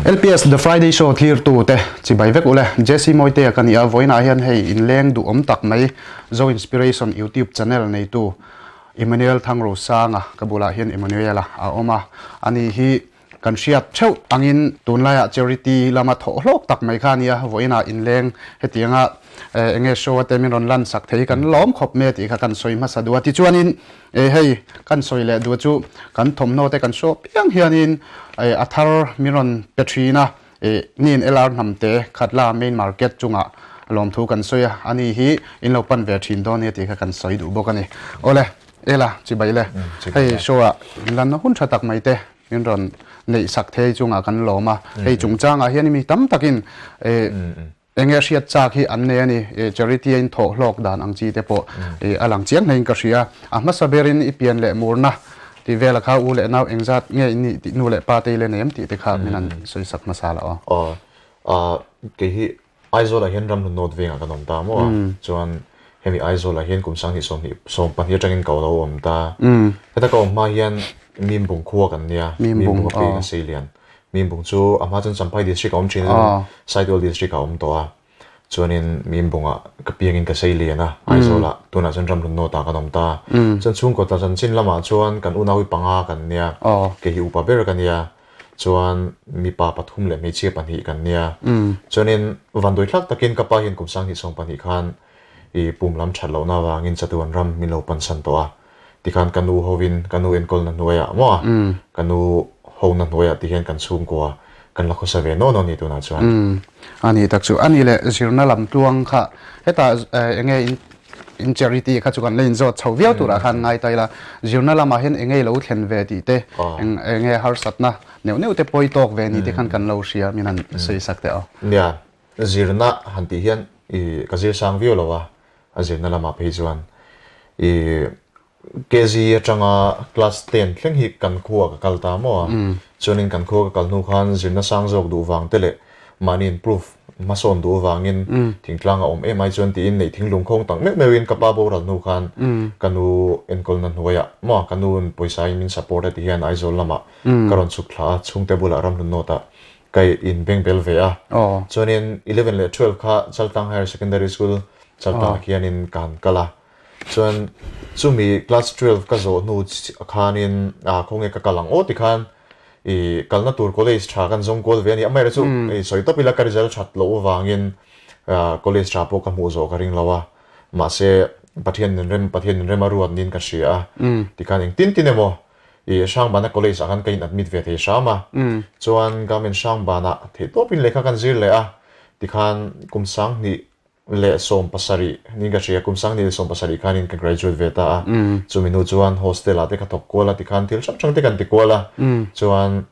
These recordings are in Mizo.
LPS The Friday Show thlirtu te chibai vek ule Jesse Mawitea ka ni a vawiinah hian hei inleng duhawm tak mai Zo Inspiration YouTube channel neitu Emmanuel Thangrosanga ka bulah hian Emmanuel-a a awm a ani hi Kan hriat theuh angin tunlaiah charity lama thawh hlawk tak mai kha a nia, vawiinah inleng hetianga enge show ate min rawn lan sak thei hi kan lawm khawp mai a tih kha kan sawi hmasa duh a. Tichuanin hei kan sawi leh duh chu kan thawmhnaw te kan show piang hianin a thar min rawn pe thin a, nin LR hnamte Khatla main market chungah lawmthu kan sawi a, ani hi in lo pan ve thin dawn nia tih kha kan sawi duh bawk a ni. Awle, Ela, chibai le, hei show ah inlanna hun tha tak mai te. Min rawn neih sak thei chungah kan lawm a, hei chungchangah hian mi tam takin eng nge hriat chak hi an nei a ni, charity a inthawh hlawk dan ang chi te pawh a lang chiang hlein ka hria. A hmasa berin i pian leh murna tih vela kha u leh nau engzat nge in nih tih nu leh pa te i la nei em tih te kha min han sawi sak hmasa la aw. Aw, kei hi Aizawlah hian Ramhlun North vengah kan awm ta maw a, chuan hemi Aizawlah hian kum sanghnih sawmhnih sawmpahnih atangin ka lo awm ta. Heta ka awm hma hian Mimbung khua kan nia, Mimbung a peng a sei lian. Mimbung chu a hma chuan Champhai District a awm thin a, Saitual District ah a awm tawh a. Chuanin Mimbungah ka piangin ka sei lian a, Aizawlah tunah chuan Ramhlun North ah kan awm ta. Chuan chhungkaw tla chanchin lamah chuan kan unaui panga kan nia, kei hi upa ber ka nia. Chuan mipa pathum leh hmeichhia pahnih kan nia. Chuanin vanduai thlak takin ka pa hian kum sanghnih sawm pahnih khan i pum lam that lohna avangin chatuan ram min lo pansan tawh a. Tikhan ka nu hovin ka nu enkawlna hnuaiah maw a, ka nu hona hnuaiah ti hian kan chhungkua kan la khawsa ve nawn a ni tunah chuan. A ni tak chu. A ni leh zirna lam tluang kha hetah enge in In charity kha chu kan la inzawt chho viau turah khan ngai ta ila, zirna lamah hian eng nge lo thlen ve tih te, eng nge harsatna neuh neuh te pawi tawk ve ni te khan kan lo hria min han sawi sak teh aw. Nia, zirna han tih hian i ka zir sang viau lo a, a zirna lamah phei chuan i KG atanga class ten thleng hi kan khua ka kal ta maw a, chuanin kan khua ka kal hnu khan zirna sang zawk duh vang te leh mahni improve hmasawn duh avangin thingtlang a awm em ai chuan tiin neih thinglung khawng tak meuh meuhin ka pa boral hnu khan ka nu enkawlna hnuaiah maw ka nu pawisa in min support a ti hian Aizawl lamah ka rawn chhuk thla a, chhungte bulah Ramhlun North ah ka in beng bel ve a. Chuanin 11 leh 12 kha Chaltlang Higher Secondary School Chaltlang ah khianin ka han kal a. Chuan chumi class 12 ka zawh hnu khanin khawnge ka kal ang aw ti khan I kalna tur college tha kan zawng kual ve a ni. Amaherawh chu i sawi tawp ila ka result that loh avangin college tha pawh ka hmuh zawh ka ring lo a. Mahse Pathian nen rem Pathian nen rem a ruat niin ka hria a. Tikhan engtin tin emaw i Hrangbana college ah khan ka in admit ve thei hram a. Chuan government Hrangbana theih tawpin lehkha kan zir leh a. Tikhan kum sanghnih leh 70 niin ka hria, kum 2070 khanin ka graduate ve ta a, chumi hnu chuan hostel ah te ka thawk kual a tikhan thil hrang hrang te kan ti kual a, chuan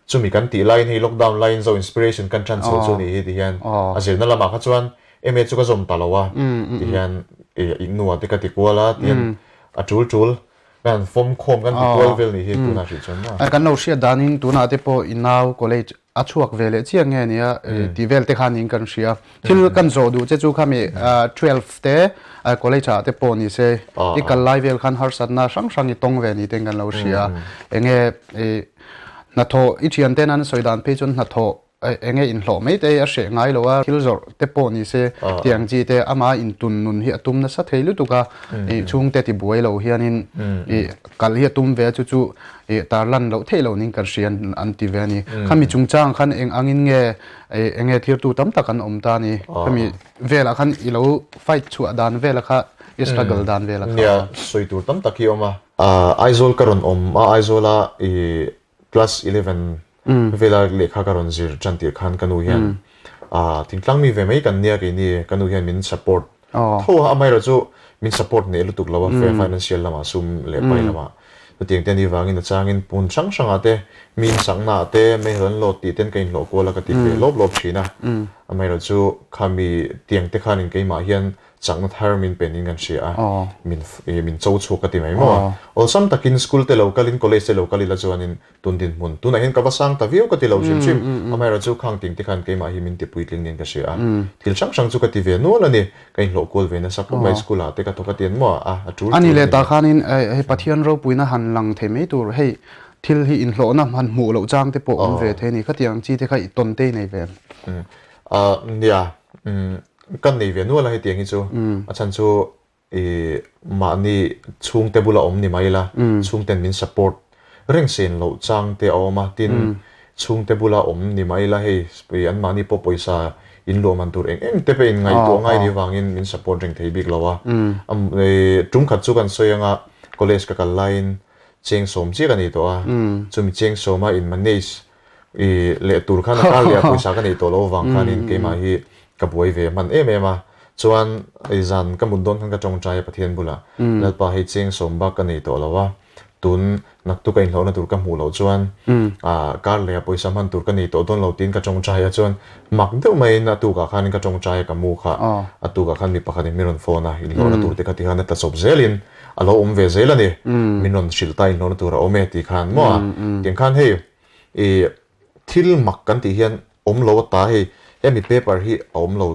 chumi kan tih laiin hei lockdown laiin zo inspiration kan tan chho chu nih hi tihian a zirna lamah kha chuan MA chu ka zawm ta lo a tihian ignu ah te ka ti kual a tihian a tul tul kan fawm khawm kan ti kual vel nih hi tunah hrih chuan maw. Kan lo hriat danin tunah te pawh i nau college a chhuak ve leh chiang nge nia tih vel te khan in kan hria. Thil kan zawh duh che chu khami 12 te college ah te pawh ni se i kal lai vel khan harsatna hrang hrang i tawng ve ni ten kan lo hria. Enge hnathawh i thian ten an sawi dan phei chuan hnathawh enge inhlawh mai te a hreh ngai lo a, thil zawrh te pawh ni se tiang chi te ama intun nun hi a tum nasa thei lutuk a, i chhungte ti buai lo hianin i kal hi a tum ve a chu chu i tarlan loh theih lo ning kan hria an ti ve a ni. Khami chungchang khan eng angin nge enge thirtu tam tak an awm ta a ni. Khami velah khan i lo fight chhuah dan vela kha i struggle dan vela kha. Nia, sawi tur tam tak hi a awm a. Aizawl ka rawn awm a, Aizawla i class 11 vela lehkha ka rawn zir tan tir khan ka nu hian thingtlang mi ve mai kan nia keini ka nu hian min support tho a, amaherawh chu min support hneh lutuk lo a financial lamah sum leh pai lamah chutiang te a nih vangin a changin hmun hrang hrangah te mi insakna ah te meihawl an lawt tih ten ka inhlawh kual a ka ti ve lawp lawp thin a, amaherawh chu khami tiang te khanin keimah hian Chakna thar min pen in kan hria a, min min cho chhuak ka ti mai maw a. Awlsam takin school te lo kalin college te lo kal ila chuanin tun dinhmun tunah hian ka va sang ta viau ka ti lo hrim hrim. Amaherawh chu khang ting te khan keimah hi min ti puitling niin ka hria a. Thil hrang hrang chu ka ti ve nual a ni. Ka inhlawh kual ve nasa khawp mai school ah te ka thawk a tian maw a, a tul A ni leh ta khanin hei Pathian ropuina han lang thei mai tur hei. thil hi inhlawhna han hmuh loh chang te pawh awm ve thei a ni. Khatiang ang chi te kha i tawn te i nei ve em? Nia, kan nei ve nual a hetiang hi chu. A chhan chu I mahni chhungte bula awm ni mai la, chhungten min support reng sen loh chang te a awm a, tin chhungte bula awm ni mai la hei an mahni pawh pawisa in luah man tur eng eng te pawh in ngaihtuah ngai ni vangin min support reng thei bik lo a. Tum khat chu kan sawi anga college ka kal laiin cheng sawm chiah ka nei tawh a, chumi cheng sawma in manage I leh tur khan a kar leh a pawisa ka neih tawh loh avang khanin keimah hi ka buai ve hman em em a. Chuan i zan ka mut dawn khan ka tawngtai a Pathian bulah, Lalpa hei cheng sawm bak ka nei tawh lo a, tun naktuk a inhlawhna tur ka hmuh loh chuan kar leh a pawisa hman tur ka nei tawh dawn lo tiin ka tawngtai a. Chuan mak deuh maiin a tukah khanin ka tawngtai a ka mu kha a tukah khan mi pakhatin min rawn phone a, inhlawhna tur te kha tikhan a tla chawp zelin a lo awm ve zel a ni. Min rawn hrilh ta inhlawhna tur a awm e tih khan maw a tiang khan hei I thil mak kan tih hian awm lo ata hei hemi paper hi a awm lo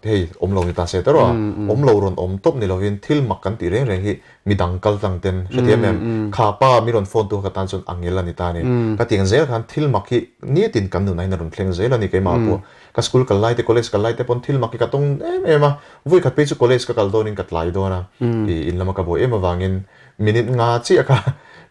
hei awm lo ni ta se ta rawh a awm lo rawn awm tawp ni lovin thil mak kan tih reng reng hi midang kal tlang ten hrethiam em kha pa mi rawn phone tu kha tan chuan angel a ni ta a ni ka tih ang zel khan thil mak hi nitin kan nunah hian a rawn thleng zel a ni keimah pawh ka school kal lai te college kal lai te pawn thil mak hi ka tawng em em a vawi khat phei chu college ka kal dawnin ka tlai dawn a i in lama ka buai em avangin Minute nga chiah kha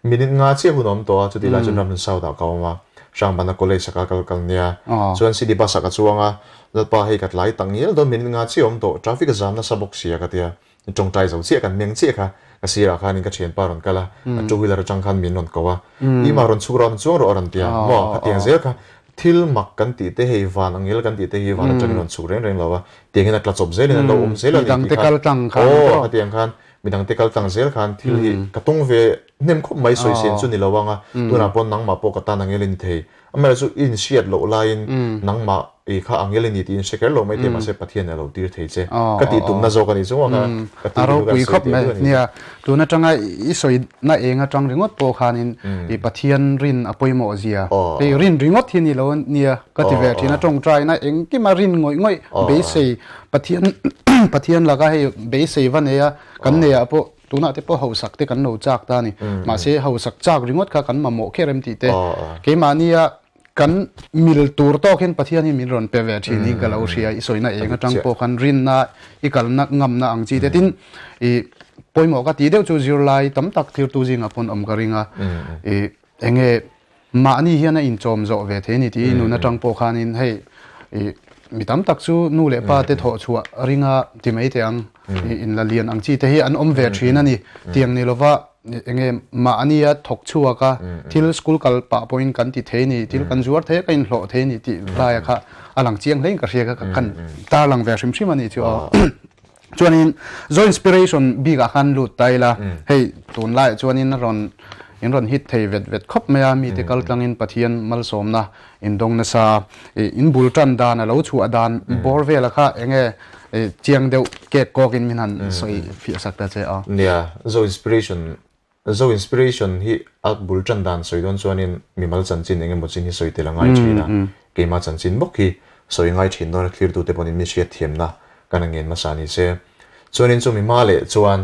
minute nga chiah hun a awm tawh a, chutih lai chuan Ramhlun South ah ka awm a, Hrangbana College ah ka kal kal nia. Chuan city bus ah ka chuang a, Lalpa hei ka tlai tak ngial dawn minute nga chiah a awm tawh, traffic a zam nasa bawk sia ka tia. Tawngtai zo chiah kan meng chiah kha, ka sirah khanin ka thianpa rawn kal a, a two wheeler atang khan min rawn ko a, Ima rawn chhuk rawh rawn chuang rawh a rawn tia, maw khatiang zel kha thil mak kan tih te hei van angel kan tih te hi van atangin rawn chhuk reng reng lo a, tiangin a tla chawp zelin an lo awm zel a ni tih kha, aw khatiang khan Midangte kal tlang zel khan thil hi ka tung ve hnem khawp mai sawi sen chu ni lo ang a, tunah pawh nangmah pawh ka tan angel i ni thei. Amaherawhchu i inhriat loh laiin nangmah i kha angel i ni tih inhre kher lo mai thei mahse Pathian a lo tir thei che. Ka tih tumna zawk a nih chu maw kha ka tih duh kan sawi teh duh a ni. Nia, tun atanga i sawi na eng atang ringawt pawh khanin i Pathian rin a pawimawh zia. Hei rin ringawt hi ni lo nia ka ti ve thin a, tawngtaina engkima rin ngawih ngawih beisei Pathian Pathian laka hei beisei va nei a, kan nei ah pawh tunah te pawh hausak te kan lo chak ta a ni. Mahse hausak chak ringawt kha kan mamawh kher em tih te keimahnia kan mil tur tawk hian Pathian hi min rawn pe ve thin hi ka lo hria. I sawina eng atang pawh khan rinna i kalna ngamna ang chi te tin i pawimawh ka tih deuh chu zirlai tam tak thirtu zingah pawn awm ka ring a. I enge Mahni hian a inchawm zawh ve thei a ni tih i nun atang pawh khanin hei i mi tam tak chu nu leh pa te thawh chhuah ringa ti mai teh ang i inla lian ang chi te hi an awm ve thin a ni. Tiang ni lova enge mahnia thawk chhuak a thil school kal pah pawhin kan ti thei a ni, thil kan zuar thei a, ka inhlawh thei a ni tih laia kha a lang chiang hlein ka hria kha kan tarlang ve hrim hrim a ni chu aw. Chuanin Zo Inspiration bikah khan lut ta ila, hei tunlaiah chuanin a rawn in rawn hit thei vet vet khawp mai a, mite kal tlangin Pathian malsawmna in dawng nasa, in bul tan dan a lo chhuah dan bawr vela kha enge chiang deuh kek kawkin min han sawi fiah sak ta che a. Nia, Zo Inspiration Zo Inspiration hi a bul tan dan sawi dawn chuanin mimal chanchin eng emaw chin hi sawi tel a ngai thin a, keimah chanchin bawk hi sawi ngai thin dawn a thlirtute pawhin mi hriat thiamna kan a ngen hmasa ni se. Chuanin chu mihma leh chuan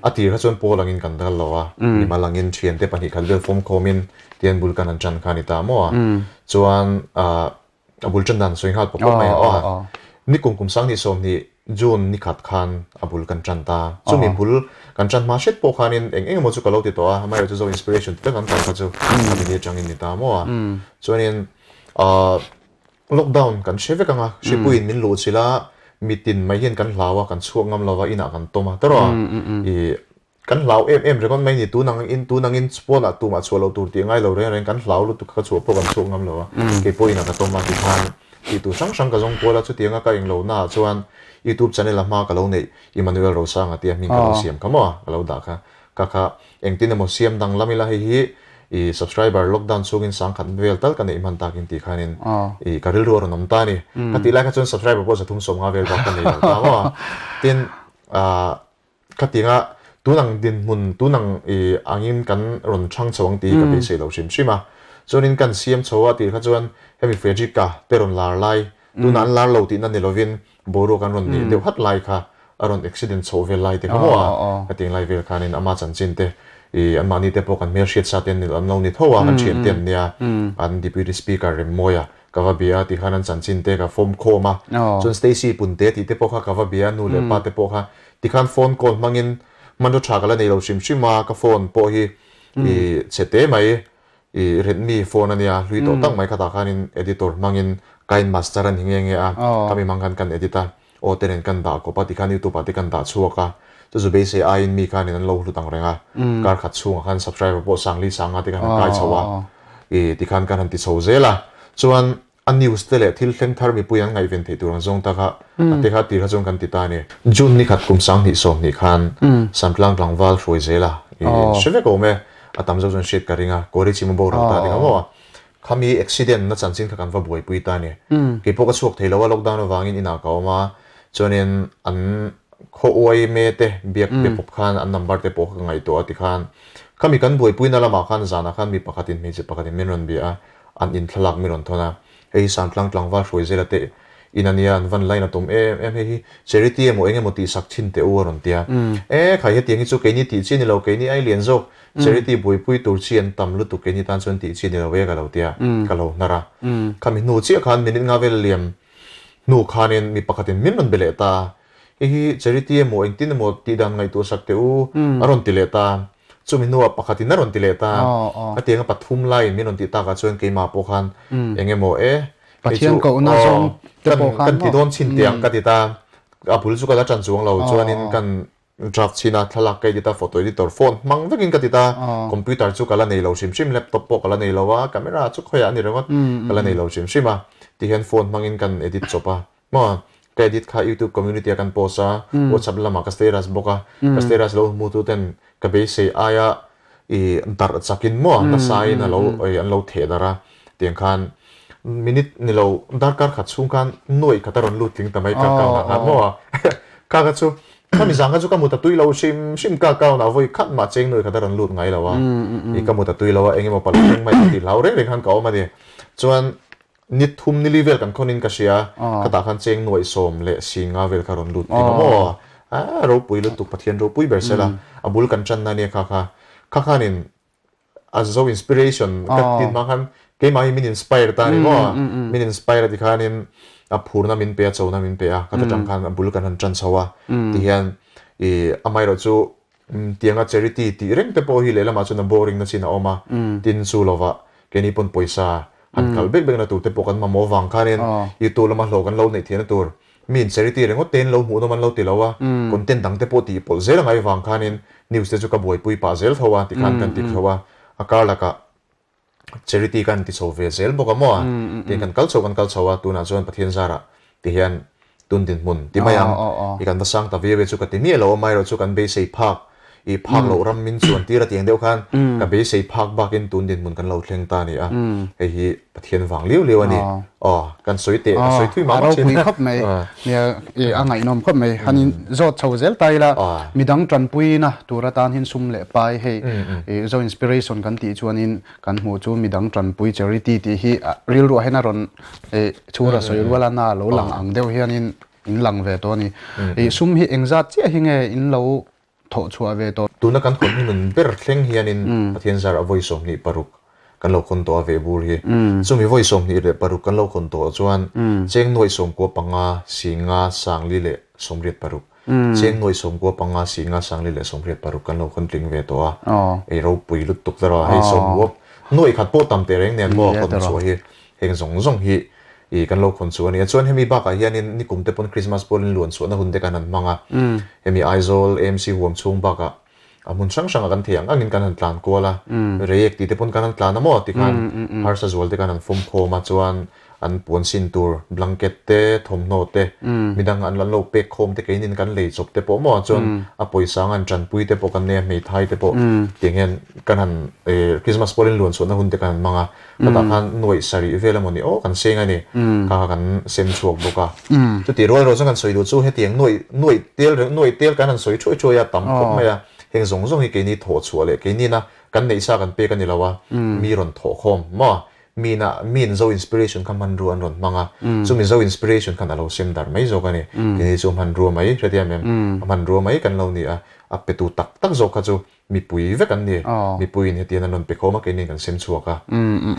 a tir kha chuan pawl angin kan dal lo a, mimal angin thiante pahnih khat vel fawm khawmin tian bul kan han tan kha a ni ta maw a, chuan ah A bul tan dan sawi nghal pawp pawp mai a aw a. Ni kum kum sang ni 20 June ni khat khan a bul kan tan ta. Chumi bul kan tan hma hret pawh khanin eng eng emaw chu ka lo ti tawh a, amaherawh chu Zo Inspiration ti tak an kal kha chu khami ni atangin ni ta maw a. Chuanin ahh lockdown kan hre vek ang a, hripuiin min luh chilh a, mitin mai hian kan hlau a, kan chhuak ngam lo va, inah kan tawm a tawrh a. Ih Kan hlau em em ringawt mai ni, tun ang in tun angin pawnah tumah chhuah loh tur tih ngai lo reng reng kan hlau lutuk kha ka chhuah pawh kan chhuak ngam lo a, kei pawh inah ka tawm a ti khan tih tur hrang hrang ka zawng kual a, chutianga ka englo naah chuan YouTube channel a hma ka lo neih Emmanuel Rosanga tia hming ka lo siam kha maw ka lo dah kha ka kha engtin emaw siam danglam ila hei hi i subscriber lockdown chhungin sangkhat vel tal ka neih hman takin tih khanin i ka rilru a rawn awm ta a ni, ka tih lai kha chuan subscriber pawh 350 vel bak ka nei lo ta maw a, tin ah. Khatinga tun ang dinhmun, tun ang i angin kan rawn chhang chho ang tih hi ka beisei lo hrim hrim a. Chuanin kan siam chho a tih kha chuan hemi Frederick-a te rawn lar lai, tunah an lar lo tihna ni lovin boruak an rawn neih deuh hat lai kha a rawn accident chhoh vel lai te kha maw a, khating lai vel khanin ama chanchin te I anmahni te pawh kan hmelhriat sa te an lo ni tho a, kan thian te an nia, an Deputy Speaker Remmawia ka va bia a tikhan an chanchin te ka fawm khawm a, chuan Stacy Punte tih te pawh kha ka va bia a, nu leh pa te pawh kha tikhan phone call hmangin hmanraw tha ka la nei lo hrim hrim a, ka phone pawh hi i chhe te mai I Redmi phone a nia, hlui tawh tak mai khatah khanin editor hmangin Kine Master a ni nghe nghe a, khami hmang khan kan edit a, aw te nen kan dah kawp a, tikhan YouTube ah te kan dah chhuak a, chu chu beisei aiin mi khanin an lo hlut ang reng a, kar khat chhungah khan subscriber pawh Sangli Sanga te khan an kai chho a, i tikhan kan han ti chho zel a, chuan A news te leh thil thleng thar mipui an ngaihven theih tur ang zawng tak a, a te kha tir kha chuan kan ti ta a ni. June ni khat kum 2020 khan Samtlang tlangval hruai zel a, i hre vek awm e, a tam zawk chuan hriat ka ring a, Kawri chim a boral ta ding a maw? Khami accident na chanchin kha kan va buaipui ta a ni. Kei pawh ka chhuak thei lo a, lockdown avangin inah ka awm a, chuanin an khaw uai me te biak be pawp khan an number te pawh kha ka ngaihtuah a tikhan khami kan buaipuina lamah khan zanah khan mi pakhatin hmeichhe pakhatin min rawn bia a, an in thlalak min rawn thawn a, hei hi Santlang tlangval hruai zela te in a nia, an van line a tum em em, hei hi charity emaw eng emaw tih sak thin teh u a rawn ti a, e khai hetiang hi chu keini tih chi a ni lo, keini ai lian zawk charity buaipui tur chi an tam lutuk keini tan chuan tih chi a ni lo e ka lo ti a, ka lo hnar a, khami hnu chiah khan minute nga vel liam hnu khanin mi pakhatin min rawn be leh ta a, hei hi charity emaw engtin emaw tih dan ngaihtuah sak teh u a rawn ti leh ta. Chumi hnuah pakhatin a rawn ti leh ta. A tianga pathum laiin min rawn tih takah chuan keimah pawh khan eng emaw e, hei chu Pathian kohna zawng te pawh khan kan ti dawn chhin teh ang ka ti ta. A bul chu ka la ṭan chuang lo chuanin kan draft chhin a, thlalak ka edit a, photo editor phone hmang vekin ka ti ta. Computer chu ka la nei lo hrim hrim, laptop pawh ka la nei lo a, camera chu khawiah a ni ringawt, ka la nei lo hrim hrim a. Tihian phone hmangin kan edit chawp a. Maw? Ka edit kha YouTube community ah kan post a, WhatsApp lamah ka status bawk a, ka status lo hmu tu ten ka beisei aia i darh chakin maw nasa in alo an lo theh darh a, tiang khan minute ni lo darkar khat chhung khan nuaih khat a rawn lut tling ta mai ka account ah khan maw kha kha chu khami zang kha chu ka mut a tui lo hrim hrim ka account ah vawi khat mah cheng nuaih khat a rawn lut ngai lo a, i ka mut a tui lo a eng emaw palh thleng mai ka tih hlau reng reng khan ka awm a ni chuan Ni thum nili vel kan khawn in ka hria, khatah khan cheng nuaih 13 vel kha rawn lut tling a maw? A ropui lutuk Pathian ropui ber sela, a bul kan tan na ania kha kha. Kha khanin a zo inspiration ka ti hma khan keimah hi min inspire ta a ni maw? Min inspire a ti khanin a phurna min pe a, chona min pe a, khat atang khan a bul kan han tan chho a, tihian i amaherawh chu Tianga charity tih reng te pawh hi lehlamah chuan a boring na chin a awm a, tin chu lovah keini pawn pawisa han kal bek bekna tur te pawh kan mamawh vang khanin YouTube lama hlawh kan lo neih theihna tur miin charity ringawt tein lo hmuhnawm an lo ti lo a, content dang te pawh tih pawlh zel angai vang khanin news te chu ka buaipui pah zel tho a tikhan kan ti tho a, a kar lakah Charity kan ti chho ve zel bawk a maw? Tin kan kal chho kan kal chho a, tunah chuan Pathian zarah ti hian tun dinhmun ti mai ang. I kan va sang ta viau e chu ka ti miah lo a, amaherawh chu kan beisei phak, i phak loh ram min chuan tir a tiang deuh khan ka beisei phak bakin tun dinhmun kan lo thleng ta a ni a, hei hi Pathian vang liau liau a ni. Aw, kan sawi teh, ka sawi thui mah mah thin. A ropui khawp mai, nia a ngaihnawm khawp mai. Han in zawt chho zel ta ila, midang tanpuina tur atan hian sum leh pai hei Zo Inspiration kan tih chuanin kan hmuh chu midang tanpui charity tih hi rilruah hian a rawn chhura sawi rual a na lo lang ang deuh hianin in lang ve tawh a ni. Sum hi engzat chiah hi nge in lo thawh chhuah ve tawh. Tuna kan khawn hi nun ber thleng hianin Pathian zar a vawi 26 kan lo khawn tawh a ve bur hi. Chumi vawi 26 kan lo khawn tawh chuan cheng nuaih 95 singa sangli leh 86 cheng nuaih 95 singa sangli leh 86 kan lo khawn tling ve tawh a. Ei ropui lutuk ta rawh a, hei sawmkua nuaih khat pawh tam teh reng nen maw khawn chhuah hi heng zawng zawng hi I kan lo khawn chu a ni a. Chuan hemi bakah hianin nikum te pawn Christmas pawlin luan chhuahna hun te kan han hmang a. Hemi Aizawl AMC huam chhung bakah a hmun hrang hrangah kan thei ang angin kan han tlan kual a. Reiek tih te pawn kan han tlan a maw tikhan harsa zual te kan han fawm khawm a. Chuan an puan sin tur blanket te, thawmhnaw te, midang an lo pek khawm te keinin kan lei chawp te pawh maw chuan a pawisa ang an tanpui te pawh kan nei a, hmeithai te pawh tiang hian kan han Christmas pawlin luan chhuahna hun te kan han hmang a. Khatah khan nuaih sarih vel emaw ni aw kan seng a ni. Kha kha kan sem chhuak bawk a. Chuti rual erawh chuan kan sawi duh chu hetiang nuaih nuaih tel reng nuaih tel kan han sawi thuai thuai a tam khawp mai a. Heng zawng zawng hi keini thawh chhuah leh keini na kan neih sa kan pek a ni lo a, mi rawn thawh khawm maw? Mina miin Zo Inspiration kha hmanrua an rawn hmang a, chumi Zo Inspiration khan a lo sem dar mai zawk a ni. Keini chu hmanrua mai hrethiam em? A hmanrua mai kan lo ni a, a petu tak tak zawk kha chu mipui vek an ni. Mipuiin hetiang an rawn pe khawm a, keini kan sem chhuak a.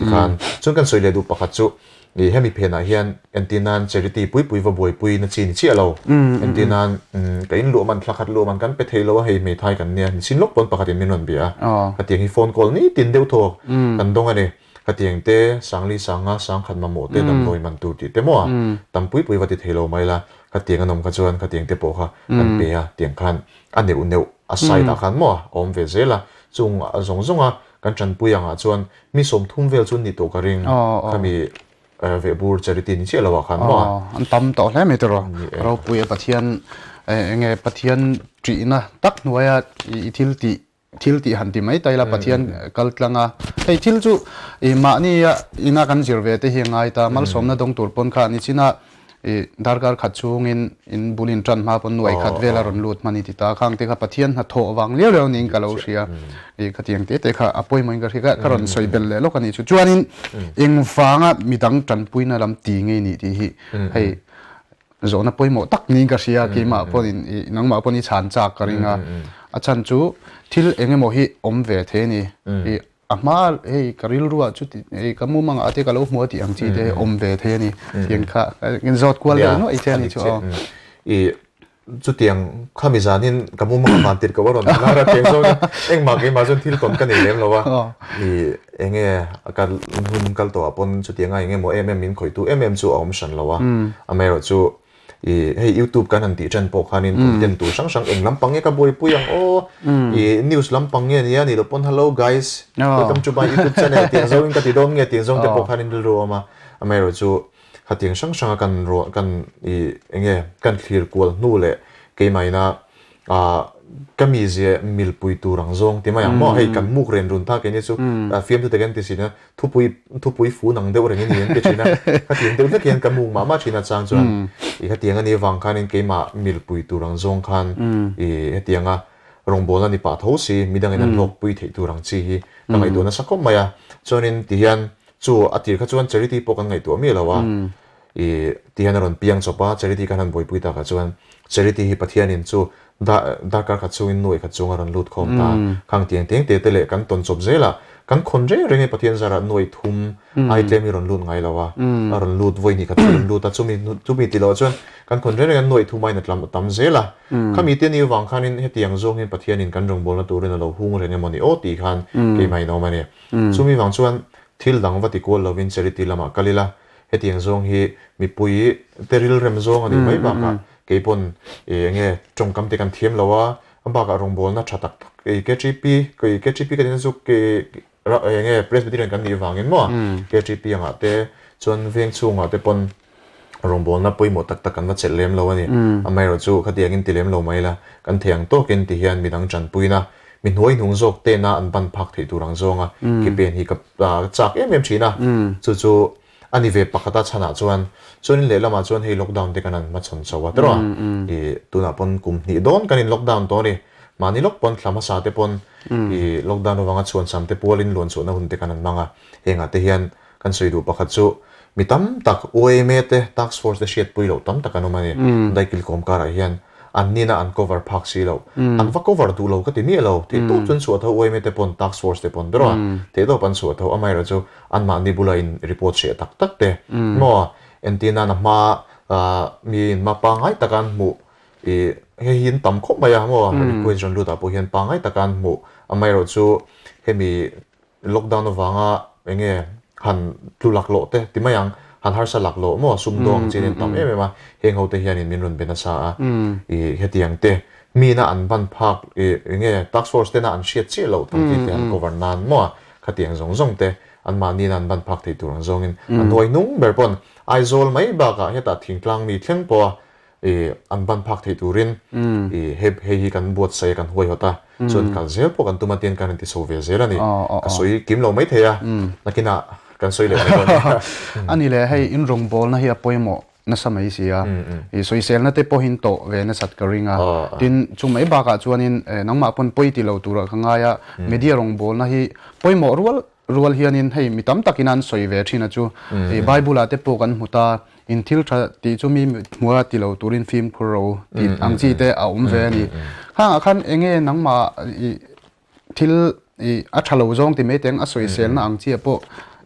Tikhan chuan kan sawi leh duh pakhat chu ih hemi phenah hian entir nan charity pui pui va buaipui na chi ni chiah lo. Entir nan ka in luah man thla khat luah man kan pe thei lo a, hei hmeithai kan nia, nichin lawk pawn pakhatin min rawn bia a. Khatiang hi phone call nitin deuh thaw kan dawng a ni. Khatiang te, Sangli Sanga, Sangkhat mamawh te damdawi man tur tih te maw a? Tam pui pui va ti thei lo mai la, khatiang an awm kha chuan khatiang te pawh kha kan pe a, tiang khan a neuh neuh a side ah khan maw a awm ve zel a, chung a zawng zawng a kan tanpui ang ah chuan mi 30 vel chu an nih tawh ka ring, khami vehbur charity ni chiah lo ah khan maw a? An tam tawh hle mai tiraw, ropui a Pathian enge Pathian ṭihna tak hnuaia i thil tih Thil tih han ti mai ta ila Pathian kal tlang a, hei thil chu i mahni a ina kan zir ve te hi a ngai ta, malsawmna dawng tur pawn kha nichin a i darkar khat chhungin in bul in tan hma pawn nuai khat vel a rawn lut hman i ti ta, khang te kha Pathian hnathawh vang liau liau niin ka lo hria, i khatiang te te kha a pawimawhin ka hria ka ka rawn sawi belh leh lawk a nih chu. Chuanin engvanga midang tanpuina lam ti ngei nih tih hi hei Zawhna pawimawh tak niin ka hria, keimah pawhin i nangmah pawn i chhan chak ka ring a. A chhan chu thil eng emaw hi awm ve thei a ni. I a hma hei ka rilruah chuti hei ka mumangah te ka lo hmu a tih ang chi te awm ve thei a ni. Tiang kha in zawt kual deuh nuaih che a ni chu aw. I chutiang khami zanin ka mumangah van tirh ko a rawn lar a tiang zawngin engmah keimah chuan thil tawn ka nei lem lo a. I Enge a kal hun kal tawh ah pawn chutianga eng emaw em em min khawihtu em em chu a awm hran lo a, amaherawh chu ih hei youtube kan han tih ṭan pawh khanin content tur hrang hrang eng lampang nge ka buaipui ang aw ih news lampang nge nia nih loh pawn hello guys welcome to my youtube channel tiang zawngin ka ti dawn nge tiang zawng te pawh khanin rilru a awm a, amaherawh chu khatiang hrang hranga kan ruah kan ih enge kan thlir kual hnu leh keimah ina Ah, ka mizia milpui tur ang zawng ti mai ang maw? Hei kan muk ren run ta keini chu fiamtu takin ti sin a, thupui thupui fun ang deuh reng i ni an ti thin a, khatiang deuh hlek hian ka muk mah mah thin a chang chuan i khatiang a nih avang khanin keimah milpui tur ang zawng khan i hetianga rawngbawlna ni pah tho si midangin an hlawkpui theih tur ang chi hi ka ngaihtuah nasa khawp mai a, chuanin tihian chu a tir kha chuan charity pawh kan ngaihtuah miah lo a. I ti hian a rawn piang chawp a, charity khan han buaipui takah chuan charity hi Pathianin chu darkar khat chungin nuai khat chung a rawn lut khawm ta. Khang tiang teng te te leh kan tawn chawp zel a, kan khawn reng reng hi Pathian zarah nuai thum ai tlem hi rawn lut ngai lo a, a rawn lut vawi hnih khat chu rawn lut a, chumi chumi ti loh chuan kan khawn reng reng a nuai thum aiin a tlam a tam zel a. Khami te ni avang khanin hetiang zawngin Pathianin kan rawngbawlna turin a lo hung reng emaw ni aw tih khan keimah in a awm a ni. Chumi vang chuan thil dang va ti kual lovin charity lamah kal ila, Hetiang zawng hi mipui te rilrem zawng a nih mai bakah kei pawn ih eng nge tawngkam te kan thiam lo a, a bakah rawngbawlna tha tak tak ih KTP ih KTP ka tihna chu eng nge Presbyterian kan nih vangin maw KTP angah te chuan veng chhungah te pawn rawngbawlna pawimawh tak tak kan va chelh lem lo a ni. Amaherawh chu khatiangin ti lem lo mai la, kan thei ang tawkin ti hian midang tanpuina mi hnuai hnung zawk tena an ban phak theih tur ang zawnga ke pen hi ka chak em em thin a, chu chu a ni ve pakhat a chhanah chuan chuanin lehlamah chuan hei lockdown te kan han hmachhawn chho a tiraw ih tunah pawn kum hnih dawn kan in lockdown tawh a ni mahni lawk pawn thla hmasa te pawn ih lockdown avanga chhuansam te pualin luan chhuahna hun te kan han hmang a hengah te hian Kan sawi duh pakhat chu mi tam tak UAMA te task force te hriatpui loh tam tak an awm a ni. Daikil kawm karah hian an nina an cover phak si lo. An va cover duh lo ka ti miah lo. Theihtawp chu an chhuah tho UAMA te pawn task force te pawn ber a. Theihtawp an chhuah tho. Amaherawh chu anmahni bula in report hreh tak tak te maw entir nan a hma mi in hma pangngai taka an hmuh ih hei hi an tam khawp mai a maw request rawn lut ah pawh hian pangngai taka an hmuh. Amaherawh chu hemi Lockdown avanga eng nge han tlu laklawh te ti mai ang, han harsa laklawh maw sumdawng ang chian in tam em em a, heng ho te hianin min rawn be nasa a, ih hetiang te mina an ban phak ih eng nge task force tena an hriat chiah loh tam chi te han cover nan maw khatiang zawng zawng te anmahni in an ban phak thei tur ang zawngin a hnuai hnung ber pawn Aizawl mai bakah hetah thingtlang mi thleng pawha I an ban phak theih turin i hei hei hi kan buatsaih a kan huaihawt a, chuan kal zel pawh kan tum a tian kan inti chho ve zel a ni. Ka sawi kim lo maithei a, nakinah kan sawi leh mai dawn nia. A ni le, hei in rawngbawlna hi a pawimawh nasa mai si a, i sawiselna te pawhin tawh ve nasat ka ring a, tin chu mai bakah chuanin nangmah pawn pawi ti lo turah ka ngai a, media rawngbawlna hi pawimawh rual. rual hianin hei mi tam takin an sawi ve thin a chu i Bible ah te pawh kan hmu ta in thil tha tih chu mi hmua ti lo turin fimkhur ro tih ang chi te a awm ve a ni. Khangah khan enge nangmah i thil i a tha lo zawng ti mai teng a sawiselna ang chiah pawh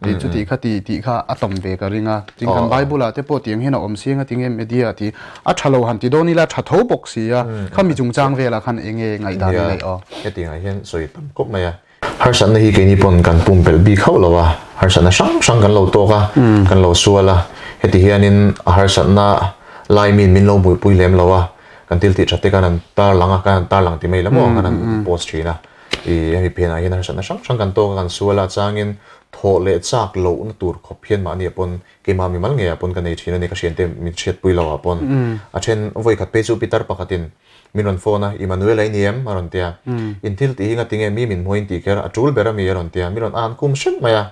i chuti kha ti tih kha a tawm ve ka ring a. Tin kan Bible ah te pawh tiang hian a awm si anga tinge media tih a tha lo han ti dawn ila tha tho bawk si a. Khami chungchang velah khan enge ngaihdan a neih aw. Hetiangah hian sawi tam khawp mai a. Harsatna hi keini pawn kan pumpelh bik hauh lo a, harsatna hrang hrang kan lo tawk a, kan lo sual a, heti hianin a harsatna lai min min lo buaipui lem lo a, kan thil tih that te khan an tarlang a, kan han tarlang ti mai la maw, kan han post thin a, ih hemi phenah hian harsatna hrang hrang kan tawk a, kan sual a, changin thawh leh chak lohna tur khawp hian mahni ah pawn keimah mimal ngeiah pawn ka nei thin a ni, ka hriante min hriatpui lo ah pawn a then vawikhat phei chu pitar pakhatin Min rawn phone a, Emmanuel a i ni em? a rawn ti a. In thil tih hi nga tinge mi min hmuin tih kher a tul ber a mi a rawn ti a. Mi rawn an kum hrep mai a.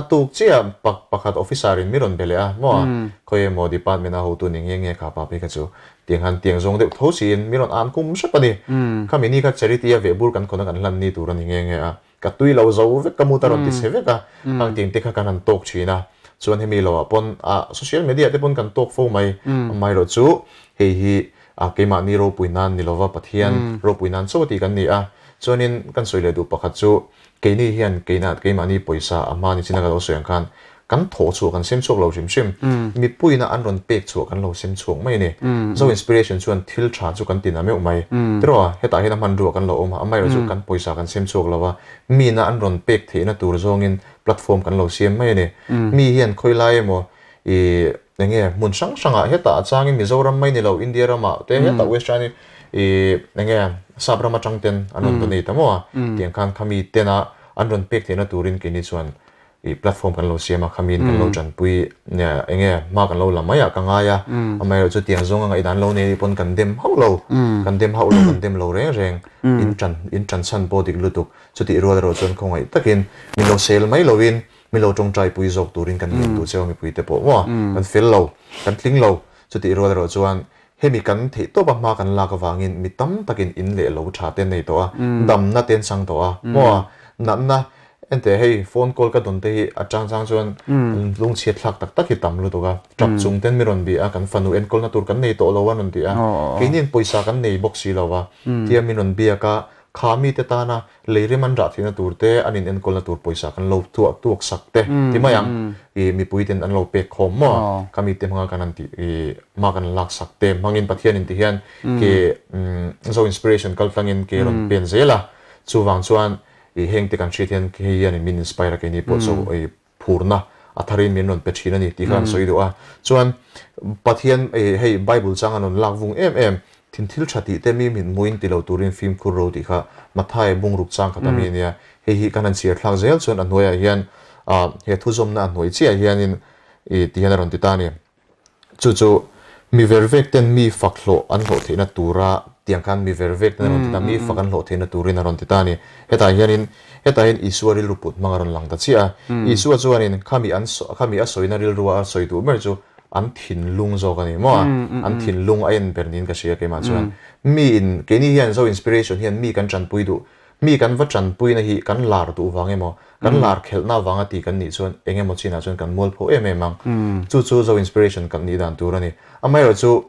A tuk chiah pakhat officer in mi rawn be leh a, maw khawi emaw department a hotu ni nge nge kha pa phei kha chu tiang han tiang zawng deuh tho siin mi rawn an kum hrep a ni. Khami ni kha charity a vehbur kan khawn a kan hlan ni tur a ni nge nge a. Ka tui lo zo vek ka mut a rawn ti chhe vek a, khang ting te kha kan han tawk thin a, chuan hemi lo ah pawn ah social media te pawn kan tawk fo mai, amaherawh chu hei hi ah keimahni ropui nan ni lova Pathian ropui nan chaw tih kan ni a, chuanin kan sawi leh duh pakhat chu keini hian keina keimahni pawisa a hma ni chin a ka lo sawi ang khan Kan thawh chhuah kan sem chhuak lo hrim hrim. Mipuiina an rawn pek chhuah kan lo sem chhuak mai a ni. Zo Inspiration chuan thil tha chu kan tin a meuh mai. Tiraw a, hetah hian a hmanrua kan lo awm a, amaherawh chu kan pawisa kan sem chhuak lo a, miina an rawn pek theihna tur zawngin platform kan lo siam mai a ni. Mi hian khawi lai emaw i eng nge hmun hrang hrangah hetah a changin Mizoram mai ni lo India ramah te hetah West China i eng nge sap ram atang ten an rawn donate a maw a, tiang khan khami tena an rawn pek theihna turin keini chuan i platform kan lo siam a khamiin kan lo tanpui eng nge hma kan lo la mai ah ka ngai a amaherawh chu tiang zawnga ngaihdan lo nei pawn kan dem hauh lo kan dem hauh lo kan dem lo reng reng in tan in tan chhan pawh dik lutuk chutih rual erawh chuan khawngaih takin min lo sel mai lovin min lo tawngtai pui zawk turin kan ngen duh cheu a mipui te pawh maw kan fel lo kan tling lo chutih rual erawh chuan Hemi kan theih tawp a hma kan lak avangin mi tam takin in leh lo tha te an nei tawh a, damna te an chang tawh a, maw a? Natna, enteh hei phone call ka dawn te hi a chang chang chuan lungchhiat thlak tak tak hi tam lutuk a, tap chung ten mi rawn bih a, kan fanu enkawlna tur kan nei tawh lo a rawn ti a, keiniin pawisa kan nei bawk si lo va, tia min rawn biak a, kha mite tana Lei rem an rah theihna tur te, an in enkawlna tur pawisa kan lo tuah tuak sak te ti mai ang. I mipui ten an lo pek khawm maw? Ka mite hmanga kan han tih i hma kan lak sak te hmangin Pathian in ti hian ke Zo Inspiration kal tlangin ke rawn pen zel a. Chuvang chuan i heng te kan hriat hian hei hian min inspire a keini pawh chu i phurna a tharin min rawn pe thin a ni tih kha an sawi duh a. Chuan Pathian hei Bible chang an rawn lak vung em em, thin thil tha tih te mi min hmuin ti lo turin fimkhur ro tih kha Mathai bungruk chang khat a mi a nia. Hei hi kan han chhiar thlak zel chuan a hnuaiah hian he thuzawmna a hnuai chiah hianin ti hian a rawn ti ta a ni. Chu chu mi ver vek ten mi fak hlawh an hlawh theihna tura tiang khan mi ver vek ten a rawn ti ta, mi fak an hlawh theihna turin a rawn ti ta a ni. Hetah hianin hetah hian Isua rilru put hmang a rawn lang ta chiah a. Isua chuanin khami an khami a sawina rilrua a sawi duh ber chu an thinlung zawk a ni maw a? An thinlung a en ber niin ka hria keimah chuan. Mi in keini hian Zo Inspiration hian mi kan tanpui duh Mi kan va tanpuina hi kan lar duh vang emaw, kan lar khelhna vanga ti kan nih chuan eng emaw chinah chuan kan mualpho em em ang. Chu chu Zo Inspiration kan nih dan tur a ni. Amaherawh chu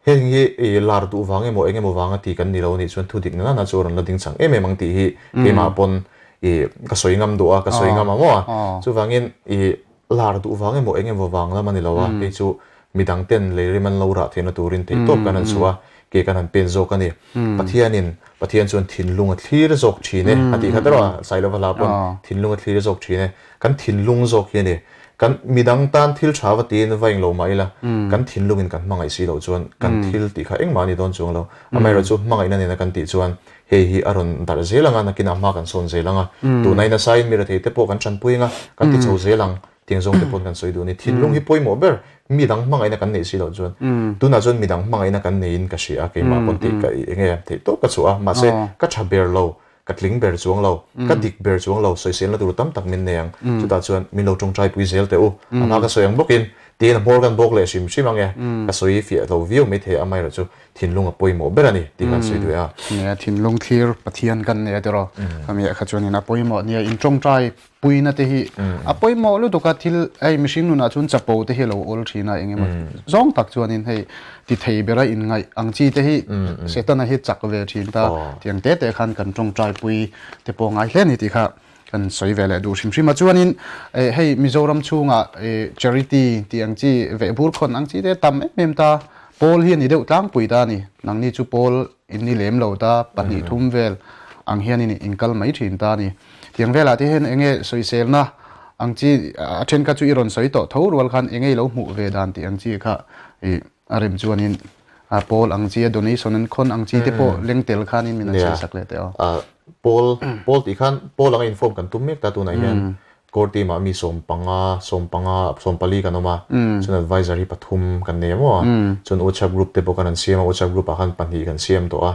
heng hi i lar duh vang emaw eng emaw vanga ti kan ni lo a nih chuan thu dik nana chu a rawn la ding chang em em ang tih hi keimah pawn i ka sawi ngam duh a, ka sawi ngam a maw a. Chuvangin i lar duh vang emaw eng emaw vang lam a ni lo a, hei chu midang ten lei rim an lo rah theihna turin theihtawp kan han chhuah a, ke kan han pen zawk a ni. Pathianin, Pathian chuan thinlung a thlir zawk thin e, a tih kha erawh a, Sailova hla pawn thinlung a thlir zawk thin e. Kan thinlung zawk hi a ni. Kan midang tan thil tha va tiin va englo mah ila, kan thinlungin kan hmangaih si loh chuan kan thil tih kha engmah a ni dawn chuang lo. Amaherawhchu chu hmangaihna nena kan tih chuan hei hi a rawn darh zel ang a, nakinah hma kan sawn zel ang a. Tunai nasain mi rethei te pawh kan tanpui ang a, kan ti chho zel ang. Tiang zawng te pawn kan sawi duh a ni. Thinlung hi pawimawh ber, mi dang hmangaihna kan neih si loh chuan. Tunah chuan mi dang hmangaihna kan neiin ka hria a, keimah pawn theih ka eng nge theih tawp ka chhuah a, mahse ka tha ber lo, ka tling ber chuang lo, ka dik ber chuang lo, sawiselna tur tam tak min nei ang. Chutah chuan min lo tawngtai pui zel teh u. A hma ka sawi ang bawkin. Tiin a hmawr kan bawk leh hrim hrim ang e. Ka sawi fiah lo viau maithei a, amaherawhchu thinlung a pawimawh ber a ni tih kan sawi duh a. Nia, thinlung thlir Pathian kan nei a tiraw? Khami ah kha chuanin a pawimawh nia, in tawngtai puina te hi a pawimawh lutuk a, thil hei mihring nunah chuan chapo te hi a lo awl thin a, eng emaw zawng tak chuanin hei ti thei bera inngaih ang chi te hi Setana hi chak ve thin ta, tiang te te khan kan tawngtai pui te pawh ngai hle a ni tih kha Kan sawi ve leh duh hrim hrim a. Chuanin hei Mizoram chhungah charity tih ang chi vehbur khawn ang chi te tam em em ta. Pawl hi a ni deuh tlangpui ta a ni. Nangni chu pawl in ni lem lo ta, pahnih thum vel ang hian in kal mai thin ta a ni. Tiang velah te hian enge sawiselna ang chi a then kha chu i rawn sawi tawh tho rual khan enge i lo hmuh ve dan tih ang chi kha a rem chuanin pawl ang chi a donation an khawn ang chi te pawh leng tel khanin min an sawi sak leh teh aw. Pawl pawl tih khan pawl anga inform kan tum mek ta tunah hian core team ah mi 15 15 14 kan awm a chuan advisor hi pathum kan nei emaw a chuan WhatsApp group te pawh kan an siam a WhatsApp group ah khan pahnih kan siam tawh a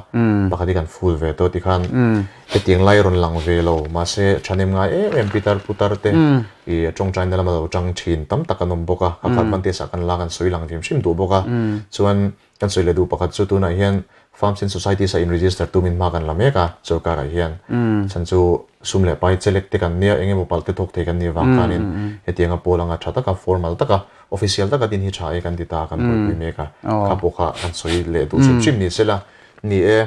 pakhat hi kan full ve tawh tikhan hetiang lai rawn lang ve lo mahse thahnem ngai em em pitar putar te ih tawngtaina lama lo tang thin tam tak an awm bawk a kha kha advantage ah kan la kan sawi lang hrim hrim duh bawk a chuan Kan sawi leh duh pakhat chu tunah hian Farms and Societies a in register tumin hma kan la mek a, sorkarah hian. Chhan chu sum leh pai chelek te kan nia, eng emaw pal te thawk thei kan nih avang khanin hetianga pawl anga tha taka, formal taka, official taka din hi tha e kan ti ta a, kan buaipui mek a. Kha pawh kha kan sawi leh duh hrim hrim ni sela. Ni e,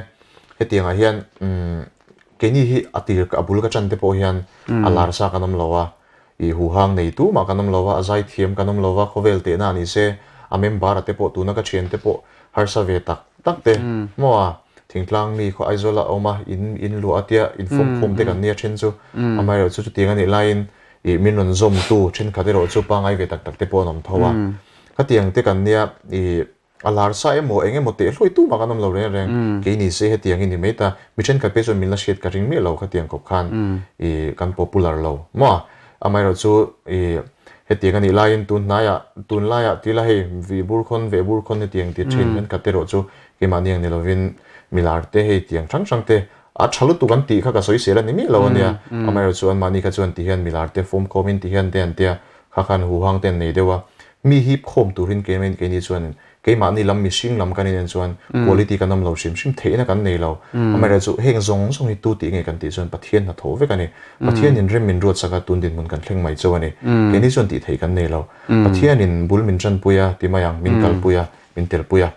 hetiangah hian keini hi a tir a bul ka tan te pawh hian a lar sa kan awm lo a, I huhang nei tu mah kan awm lo va, a zaithiam kan awm lo va, khawvel tehna a ni se, a member a te pawh tuna ka thian te pawh harsa ve tak tak te maw a, thingtlang mi khaw Aizawl a awm a, in in luah a tia in fawm khawm te kan nia then chu, amaherawh chu chutiang a nih laiin i min rawn zawm tu thenkhat erawh chu pangai ve tak tak te pawh an awm tho a, khatiang te kan nia i A lar sa emaw eng emaw teh hluai tumah kan awm lo reng reng. Kei ni se hetiang hi ni mai ta. Mi thenkhat phei chuan min la hriat ka ring miah lo khatiang kawp khan i kan popular lo maw. Amaherawh chu i hetiang a nih laiin tun hnaiah tun laiah ti ila hei vih bur khawn veh bur khawn hetiang ti thin thenkhat te erawh chu keimahni ang ni lovin mi lar te hei tiang hrang hrang te a tha lutuk an tih kha ka sawi sel a ni miah lo ania. Amaherawh chu anmahni kha chuan ti hian mi lar te fawm khawmin ti hian te an tia Kha khan huhang te an nei deuh a, mi hip khawm turin keimah keini chuan keimahni lam mihring lam kan inen chuan quality kan awm lo hrim hrim theihna kan nei lo. Amaherawhchu heng zawng zawng hi tu tih nge kan tih chuan Pathian hnathawh vek a ni. Pathianin rem min ruatsak a tun dinhmun kan thleng mai chauh a ni. Keini chuan tih theih kan nei lo. Pathianin bul min tanpui a ti mai ang, min kalpui a, min telpui a.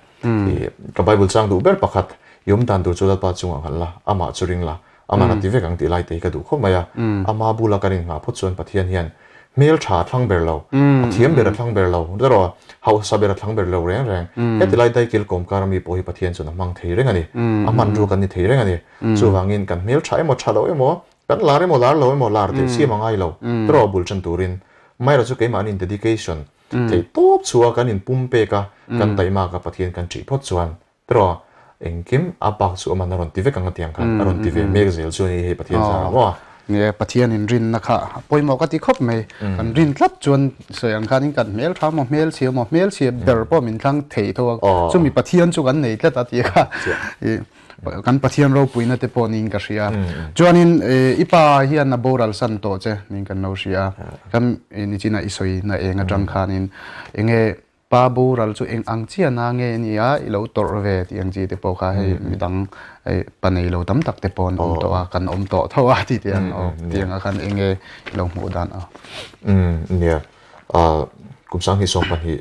Ka Bible chang duh ber pakhat, i awm dan tur chu Lalpa chungah nghalh la, amah chu ring la, Amah a ti vek ang tih lai te hi ka duh khawp mai a. Ama bula kan innghah phawt chuan Pathian hian hmel tha a thlang ber lo, a thiam ber a thlang ber lo, erawh hausa ber a thlang ber lo reng reng. Heti lai daikil kawmkar ami pawh hi Pathian chuan a hmang thei reng a ni. A hmanrua kan ni thei reng a ni. Chuvangin kan hmel tha emaw tha lo emaw, kan lar emaw lar lo emaw, lar teh chiam a ngai lo. Erawh bul tan turin Maira chu keimahni in dedication theih tawp chhuah kan inpum pek a, kan taihmak a Pathian kan ṭih phawt chuan Tiraw, engkim a bak chu aman a rawn ti vek ang a tiang khan a rawn ti ve mek zel chu a ni hei Pathian zar ang aw. Ni e, Pathian in rinna kha a pawimawh ka ti khawp mai. Kan rin tlat chuan sawi ang khanin kan hmel tha maw, hmel chhia maw, hmel chhia ber pawh min thlang thei tho a, chumi Pathian chu kan nei tlat a tih kha kan Pathian ropuina te pawh niin ka hria. Chuanin i pa hian a boral san tawh che niin kan lo hria a, kan nichinah i sawina eng atang khanin enge Pa boral chu eng ang chiah na nge ni a, i lo tawrh ve tih ang chi te pawh kha hei midang hei pa nei lo tam tak te pawh an awm tawh a, kan awm tawh tho a ti tih ang aw tih ang ah khan eng nge i lo hmuh dan aw. Umm nia, kum 2022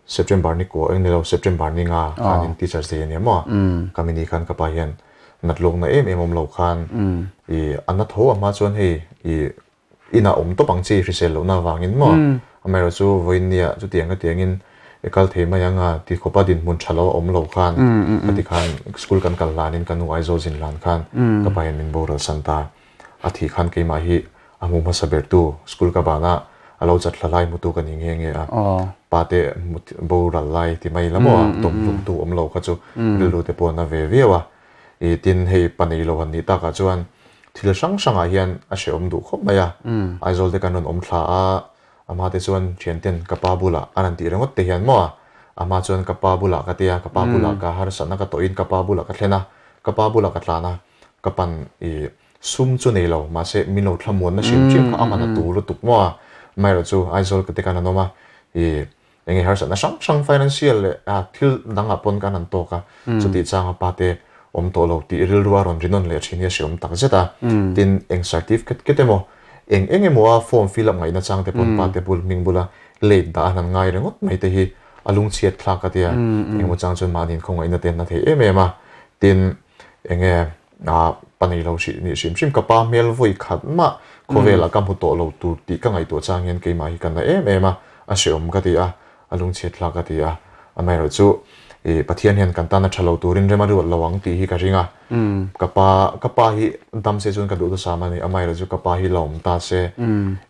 September ni kua eng ni lo September ni nga khanin Teachers Day a nia maw, ka mini khan ka pa hian nat lawkna em em awm lo khan i a na tho a hma chuan hei i Inah awm tawp ang chi hrisel lohna avangin maw? Amaherawh chu vawiin nia chutiang ka tiangin i kal thei mai ang a ti khawpa dinhmun tha lo a awm lo khan ka ti khan school kan kal hlanin ka nu Aizawl zin hlan khan ka pa hian min boral san ta. A thih khan keimah hi a hmu hmasa bertu school ka banah a lo chat hla lai hmutu ka ni nghe nghe a. Pa te boral lai ti mai la maw a tawm hlumtu awm lo kha chu rilru te pawh a na ve viau a. I tin hei pa nei lo han nih takah chuan thil hrang hrangah hian a hrehawm duh khawp mai a. Aizawl te kan rawn awm thla a, a hma te chuan thianten ka pa bulah an han tih ringawt te hian maw a, a hma chuan ka pa bulah ka tia, ka pa bulah ka harsatna ka tawhin ka pa bulah ka thlen a, ka pa bulah ka tlan a, ka pan i sum chu nei lo mahse min lo thlamuanna hrim hrim kha a man a tur lutuk maw a, amaherawhchu Aizawl te kan han awm a, i. Enge harsatna hrang hrang financial leh thil dangah pawn kan han tawk a, chutih changa pa te awm tawh lo tih rilru a rawn ri nawn leh thin hi a hreawm tak zet a. Tin, eng certificate ket emaw, eng eng emaw a form fill up ngaihna chang te pawn pa te bul hming bula late dah an han ngai ringawt mai te hi a lungchhiat thlak a tia. Engemaw chang chuan mahni inkhawngaihna te an la thei em em a. Tin, enge a pa nei lo hrih nih hrim hrim ka pa hmel vawi khat mah khawvelah ka hmu tawh lo tur tih ka ngaihtuah chang hian keimah hi ka na em em a, a hrehawm ka ti a, a lungchhiat thlak ka ti a, amaherawh chu ih Pathian hian kan tan a tha lo turin rem a ruat lo ang tih hi ka ring a, ka pa ka pa hi dam se chuan ka duh lusam a ni, amaherawh chu ka pa hi la awm ta se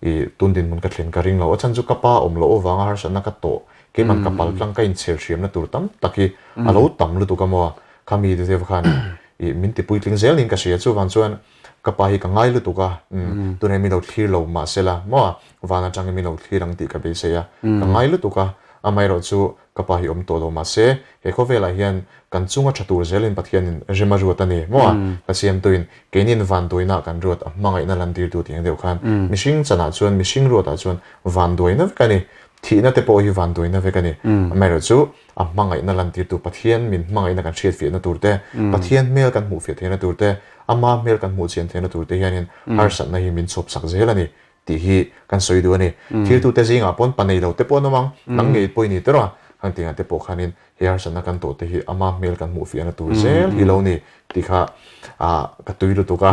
ih tun dinhmun ka thlen ka ring lo, a chhan chu ka pa awm loh avanga harsatna ka tawh keiman ka pal tlang ka inchher hriamna tur tam tak hi a lo tam lutuk a maw. Kha mi te deuh khan ih min ti puitling zel niin ka hria. Chuvang chuan ka pa hi ka ngai lutuk a, tunah min lo thlir lo mahsela maw van atangin min lo thlir ang tih ka beisei a, ka ngai lutuk a. Amaherawh chu ka pa hi awm tawh lo mahse he khawvelah hian kan chunga tha tur zelin Pathianin rem a ruat a ni maw? Ka siamtuin keinin vanduaina kan ruat a hmangaihna lantirtu tih ang deuh khan mihring chanah chuan mihring ruatah chuan vanduaina vek a ni. Thihna te pawh hi vanduaina vek a ni. Amaherawh chu a hmangaihna lantirtu Pathian min hmangaihna kan hriatfiahna tur te, Pathian hmel kan hmuhfiah theihna tur te, Ama hmel kan hmuh chian theihna tur te hianin harsatna hi min chhawp sak zel a ni tih hi kan sawi duh a ni. Thiltute zingah pawn pa nei lo te pawh an awm ang, nang ngei pawh i ni tawrh a, hang tingah te pawh khanin he harsatna kan tawh te hi Ama hmel kan hmuhfiahna tur zel hi lo ni tih kha ka tui lutuk a,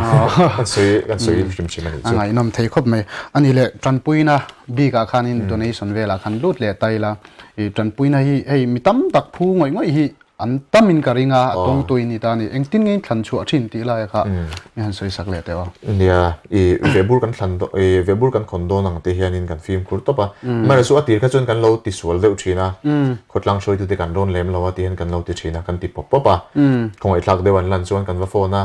kan sawi kan sawi hrim hrim a nih chu. A ngaihnawm thei khawp mai. A nih leh tanpuina bikah khanin donation velah khan lut leh ta ila, i tanpuina hi hei mi tam tak phu ngawih ngawih hi an tamin ka ring a, a tawngtuin ni ta a ni. Engtin nge in thlan chhuah thin tih laia kha mi han sawi sak leh teh aw. Nia, i vehbur kan thlan dawn, i vehbur kan khawn dawn ang te hianin kan fimkhur tawp a. Amaherawhchu chu a tir kha chuan kan lo tisual deuh thin a. Khawtlang hruaitute kan rawn lem lo a ti hian kan lo ti thin a, kan ti pawp pawp a. Khawngaihthlak deuh an lan chuan kan va phone a,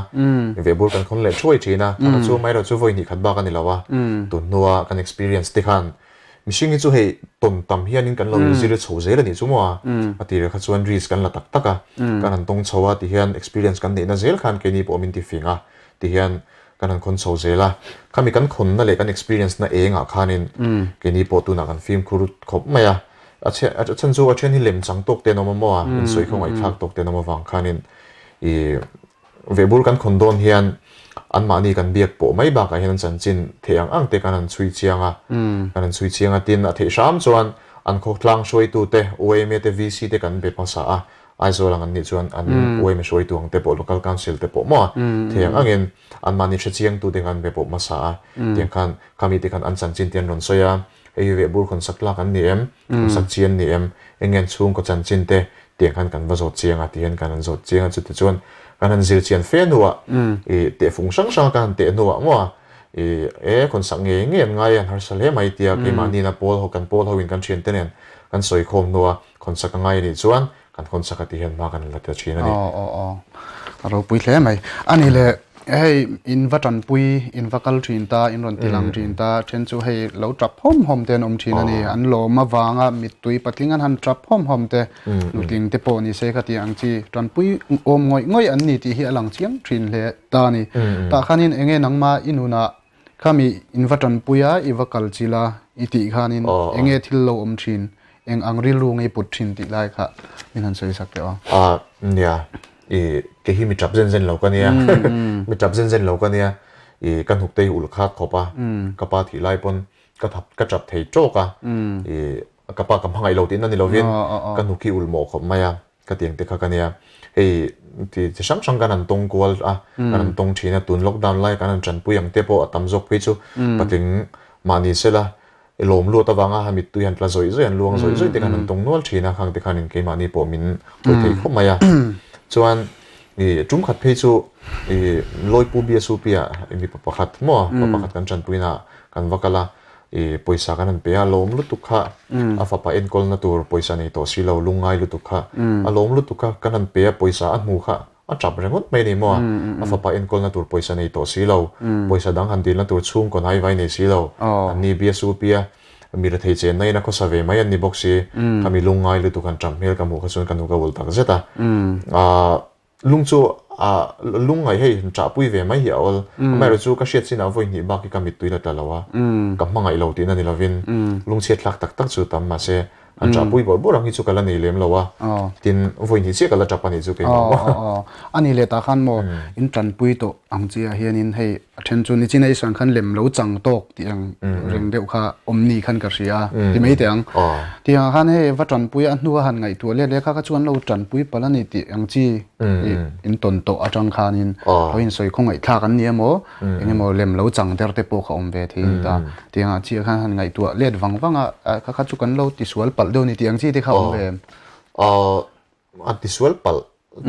vehbur kan khawn leh thuai thin a. Kha chu amaherawh chu vawi hnih khat bak a ni lo a. Tun hnua kan experience te khan mihring hi chu hei tawn tam hianin kan lo inzir chho zel a nih chu maw a. A tirah kha chuan risk kan la tak tak a, kan han tawng chho a ti hian experience kan neihna zel khan keini pawh min ti fing a ti hian kan han khawn chho zel a. Khami kan khawnna leh kan experience na engah khanin keini pawh tunah kan fimkhur khawp mai a. A chhan chu a then hi lem chang tawk te an awm a maw a, insawi khaw ngaihthlak tawk te an awm avang khanin i vehbur kan khawn dawn hian anmahni kan biak pawh mai bakah hian an chanchin theih ang ang te kan han chhui chiang a, kan han chhui chiang a, tin a theih hram chuan an khawtlang hruaitu te, UAMA te, VC te kan be hmasa a, Aizawl ang an nih chuan an UAMA hruaitu ang te pawh local council te pawh maw a, theih ang angin anmahni hrechiangtu te kan be pawh hmasa a, tiang khan khami te khan an chanchin te an rawn sawi a. Hei hi vehbur khawn sak tlak an ni em? Khawn sak chi an ni em? Eng nge chhungkaw chanchin te tiang khan kan va zawt chiang a ti hian kan han zawt chiang a, chutichuan kan han zir chian fe hnuah ih tehfung hrang hranga kan han teh hnuah maw ih e khawn sak ngei ngei an ngai a, an harsa hle mai tia keimahniin a pawl ho kan pawl hoin kan thiante nen kan sawi khawm hnuah khawn sak a ngai a nih chuan kan khawn sak a ti hian hma kan la ta thin a ni. Aw aw aw a ropui hle mai. A ni le hei in va tanpui in va kal thin ta in rawn ti lang thin ta then chu hei lo tap hawm hawm te an awm thin a ni. An lawm avanga mittui patling an han tap hawm hawm te nutling te pawh ni se kha tih ang chi tanpui awm ngawih ngawih an ni tih hi a lang chiang thin hle ta a ni. Tah khanin enge nangma i nunah Khami in va tanpui a, i va kal chil a, i tih khanin eng nge thil lo awm thin, eng ang rilru nge i put thin tih lai kha min han sawi sak teh aw. A, nia, i kei hi mi tap zen zen lo ka nia, mi tap zen zen lo ka nia, i ka hnuk te hi ulh khat khawp a, ka pa thih lai pawn ka thap ka tap thei tawk a, i ka pa ka hmangaih lo tihna ni lovin ka hnuk hi ulh mawh khawp mai a. Ka tiang te kha ka nia. Hei ti chi hrang hrang kan han tawng kual a, kan han tawng thin a, tun lockdown lai kan han tanpui ang te pawh a tam zawk phei chu patling mahni sela lawm luat avanga ha mittui han tla zawih zawih an luang zawih zawih te khan han tawng nual thin a, khang te khanin keimahni pawh min hawi thei khawp mai a. Chuan i tum khat phei chu i Lawipu BSUP ah mipa pakhat maw pa pakhat kan tanpuina kan va kal a, I pawisa kan han pe a, lawm lutuk kha a fapa enkawlna tur pawisa nei tawh si lo, lungngai lutuk kha a lawm lutuk kha kan han pe a, pawisa a hmu kha a tap ringawt mai a ni maw a, a fapa enkawlna tur pawisa nei tawh si lo, pawisa dang han dilna tur chhungkaw hnai vai nei si lo, an ni BSUP a mi rethei chenna in a khawsa ve mai an ni bawk si, kha mi lungngai lutuk han tap hmel ka hmuh kha chuan ka nu ka ulh tak zet a. Lung chu a lung ngaih hei ṭahpui ve mai hi a awl. Amaherawh chu ka hriat chinah vawi hnih bak hi ka mittui la tla lo a, ka hmangaih lo tihna ni lovin lungchhiat thlak tak tak chu tam mahse Han ṭahpui bawrh bawrh ang hi chu ka la nei lem lo a, tin vawi hnih chiah ka la ṭap a nih chu keimah maw. A nih leh tah khan maw in ṭanpui tawh ang chiah hianin hei a ṭhen chu nichina i sawi ang khan lem lo chang tawk tih ang reng deuh kha awm ni khan ka hria a ti mai teh ang. Tih ang khan hei va ṭanpui a hnua han ngaihtuah let leh kha kha chu an lo ṭanpui palh a ni tih ang chi in tawn tawh aṭang khanin lo insawi khawngaihthlak an ni emaw eng emaw lem lo chang der te pawh kha awm ve thei a ni ta. Tiang ah chiah khan han ngaihtuah let vang vang a, kha kha chu kan lo tisual palh deuh a ni tih ang chi te kha awm ve em? A tisual palh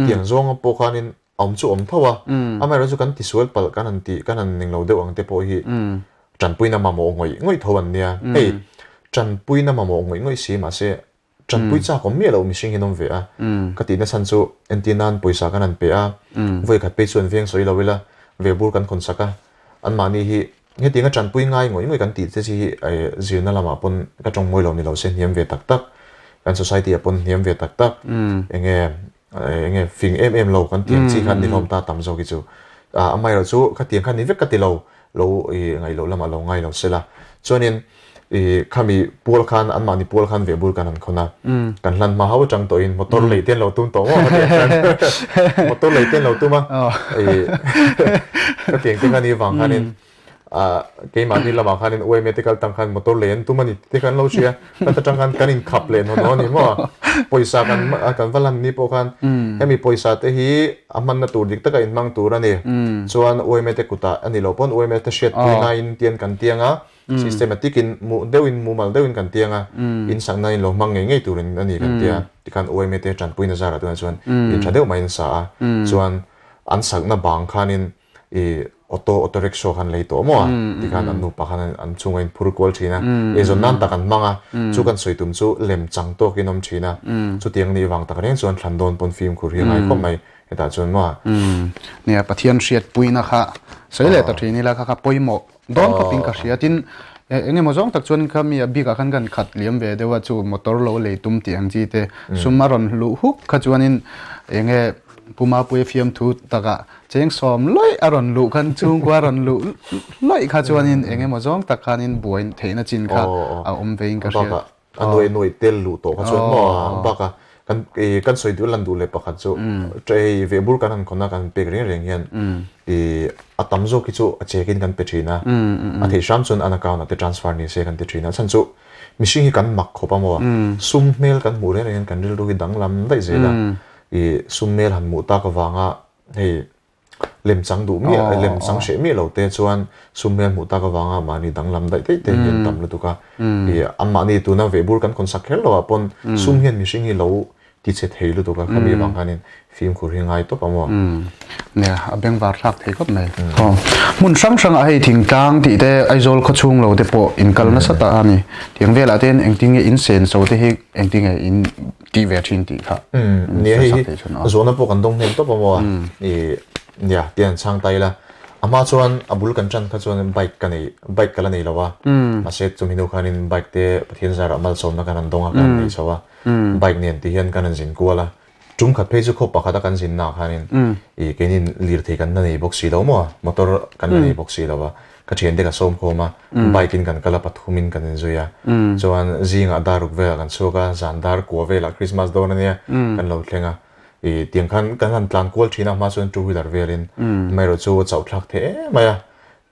tiang zawnga pawh khanin a awm chu awm tho a, amaherawhchu kan tisual palh kan han tih kan han ning lo deuh ang te pawh hi tanpuina mamawh ngawih ngawih tho an nia. Hei tanpuina mamawh ngawih ngawih si mahse Ṭanpui chak awm miah loh mihring hi an awm ve a, ka tihna chhan chu entir nan pawisa kan han pe a, vawi khat phei chuan veng sawi lo ila ve bur kan khawn sak a, anmahni hi hetianga ṭanpui ngai ngawih ngawih kan tih te chi hi zirna lamah pawn ka ṭawng mawi lo ni lo se hniam ve tak tak, kan society ah pawn hniam ve tak tak, enge enge fing em em lo kan tih ang chi kha an ni hlawm ta tam zawk hi chu. Amaherawhchu khatiang kha ni vek ka ti lo, lo ngaih loh lamah lo ngai lo sela chuanin i khami pual khan anmahni pual khan vehbur kan han khawn a kan hlan hma ho atang tawhin motor lei te an lo tum tawh maw ka tih khan motor lei te an lo tum a i ka tiang te khan i vang khanin a keimahni lamah khanin UMA te kal tang khan motor lei an tum a ni te khan lo hria ta tang khan kan inkhap leh hnawn hnawn a ni maw pawisa kan kan va lan ni pawh khan hemi pawisa te hi a hmanna tur dik taka inhmang tur a ni chuan UMA te kutah a ni lo pawn UMA te hriatpui naiin tian kan tiang a Systematic in mu deuhin mumal deuhin kan tiang a, in sakna in lo hmang ngei ngei turin a ni kan tia. Tikhan UMA te tanpuina zarah tunah chuan in tha deuh maiin sa a, chuan an sakna bang khanin i auto auto rickshaw khan lei tawh maw a, tikhan an nupa khan an chhungah in phur kual thin a, eizawn nan tak an hmang a, chu kan sawi tum chu lem chang tawkin awm thin a, chutiang nih vang tak reng chuan thlan dawn pawn fimkhur hi a ngai khawp mai hetah chuan maw a. Nia Pathian hriatpuina kha sawi leh ta thin ila kha kha pawimawh Dawn khawpin ka hria tin eng emaw zawng tak chuan kha mi a bikah khan kan khat liam ve deuh a chu motor lo lei tum tih ang chi te sum a rawn luh huk kha chuanin eng nge Pu Mapuia fiamthu takah cheng sawm lawih a rawn luh khan chhungkua a rawn luh lawih kha chuanin eng emaw zawng tak khanin buai theihna chin kha a awm vein ka hria. A nuai nuai tel luh tawh kha chuan maw bakah kan kan sawi duh lan duh leh pakhat chu hei vehbur kan han khawn a kan pek reng reng hian ih a tam zawk hi chu a check in kan pe thin a a theih hram chuan an account ah te transfer ni se kan ti thin a chhan chu mihring hi kan mak khawp a maw sum hmel kan hmuh reng reng hian kan rilru hi danglam daih zel a ih sum hmel han hmuh tak avanga hei Lemchang duh miah, lemchang hreh miah lo te chuan sum hmel hmuh tak avanga mahni danglam daih daih te hi an tam lutuk a. Ih anmahni tuna vehbur kan khawn sak kher lo ah pawn sum hian mihring hi lo ti che thei lutuk a, khami avang khanin fimkhur hi ngai tawp a maw? Nia, a bengvar thlak thei khawp mai. Hmun hrang hrangah hei thingtlang tih te Aizawl khawchhung lo te pawh in kal nasa ta a ni. Tiang velah te hian engtin nge in senso te hi engtin nge in tih ve thin tih kha. Nia hei hi zawhna pawh kan dawng hnem tawp a maw a i nia tian chhang ta ila a hma chuan a bul kan tan kha chuan bike ka nei bike ka la nei lo a mahse chumi hnu khanin bike te Pathian zarah malsawmna kan han dawng a kan han nei chho a bike nen ti hian kan han zin kual a tum khat phei chu khaw pakhat a kan zin naah khanin i keinin lirthei kan la nei bawk si lo maw motor kan la nei bawk si lo a Ka thiante ka sawm khawm a, bike in kan kal a, pathum in kan inzui a. Chuan zingah dar ruk velah kan chhuak a, zan dar kua velah Christmas dawn a nia, kan lo thleng a. I tiang khan kan han tlan kual thin a, hma chuan two wheeler velin amaherawh chu a chauh thlak thei em mai a.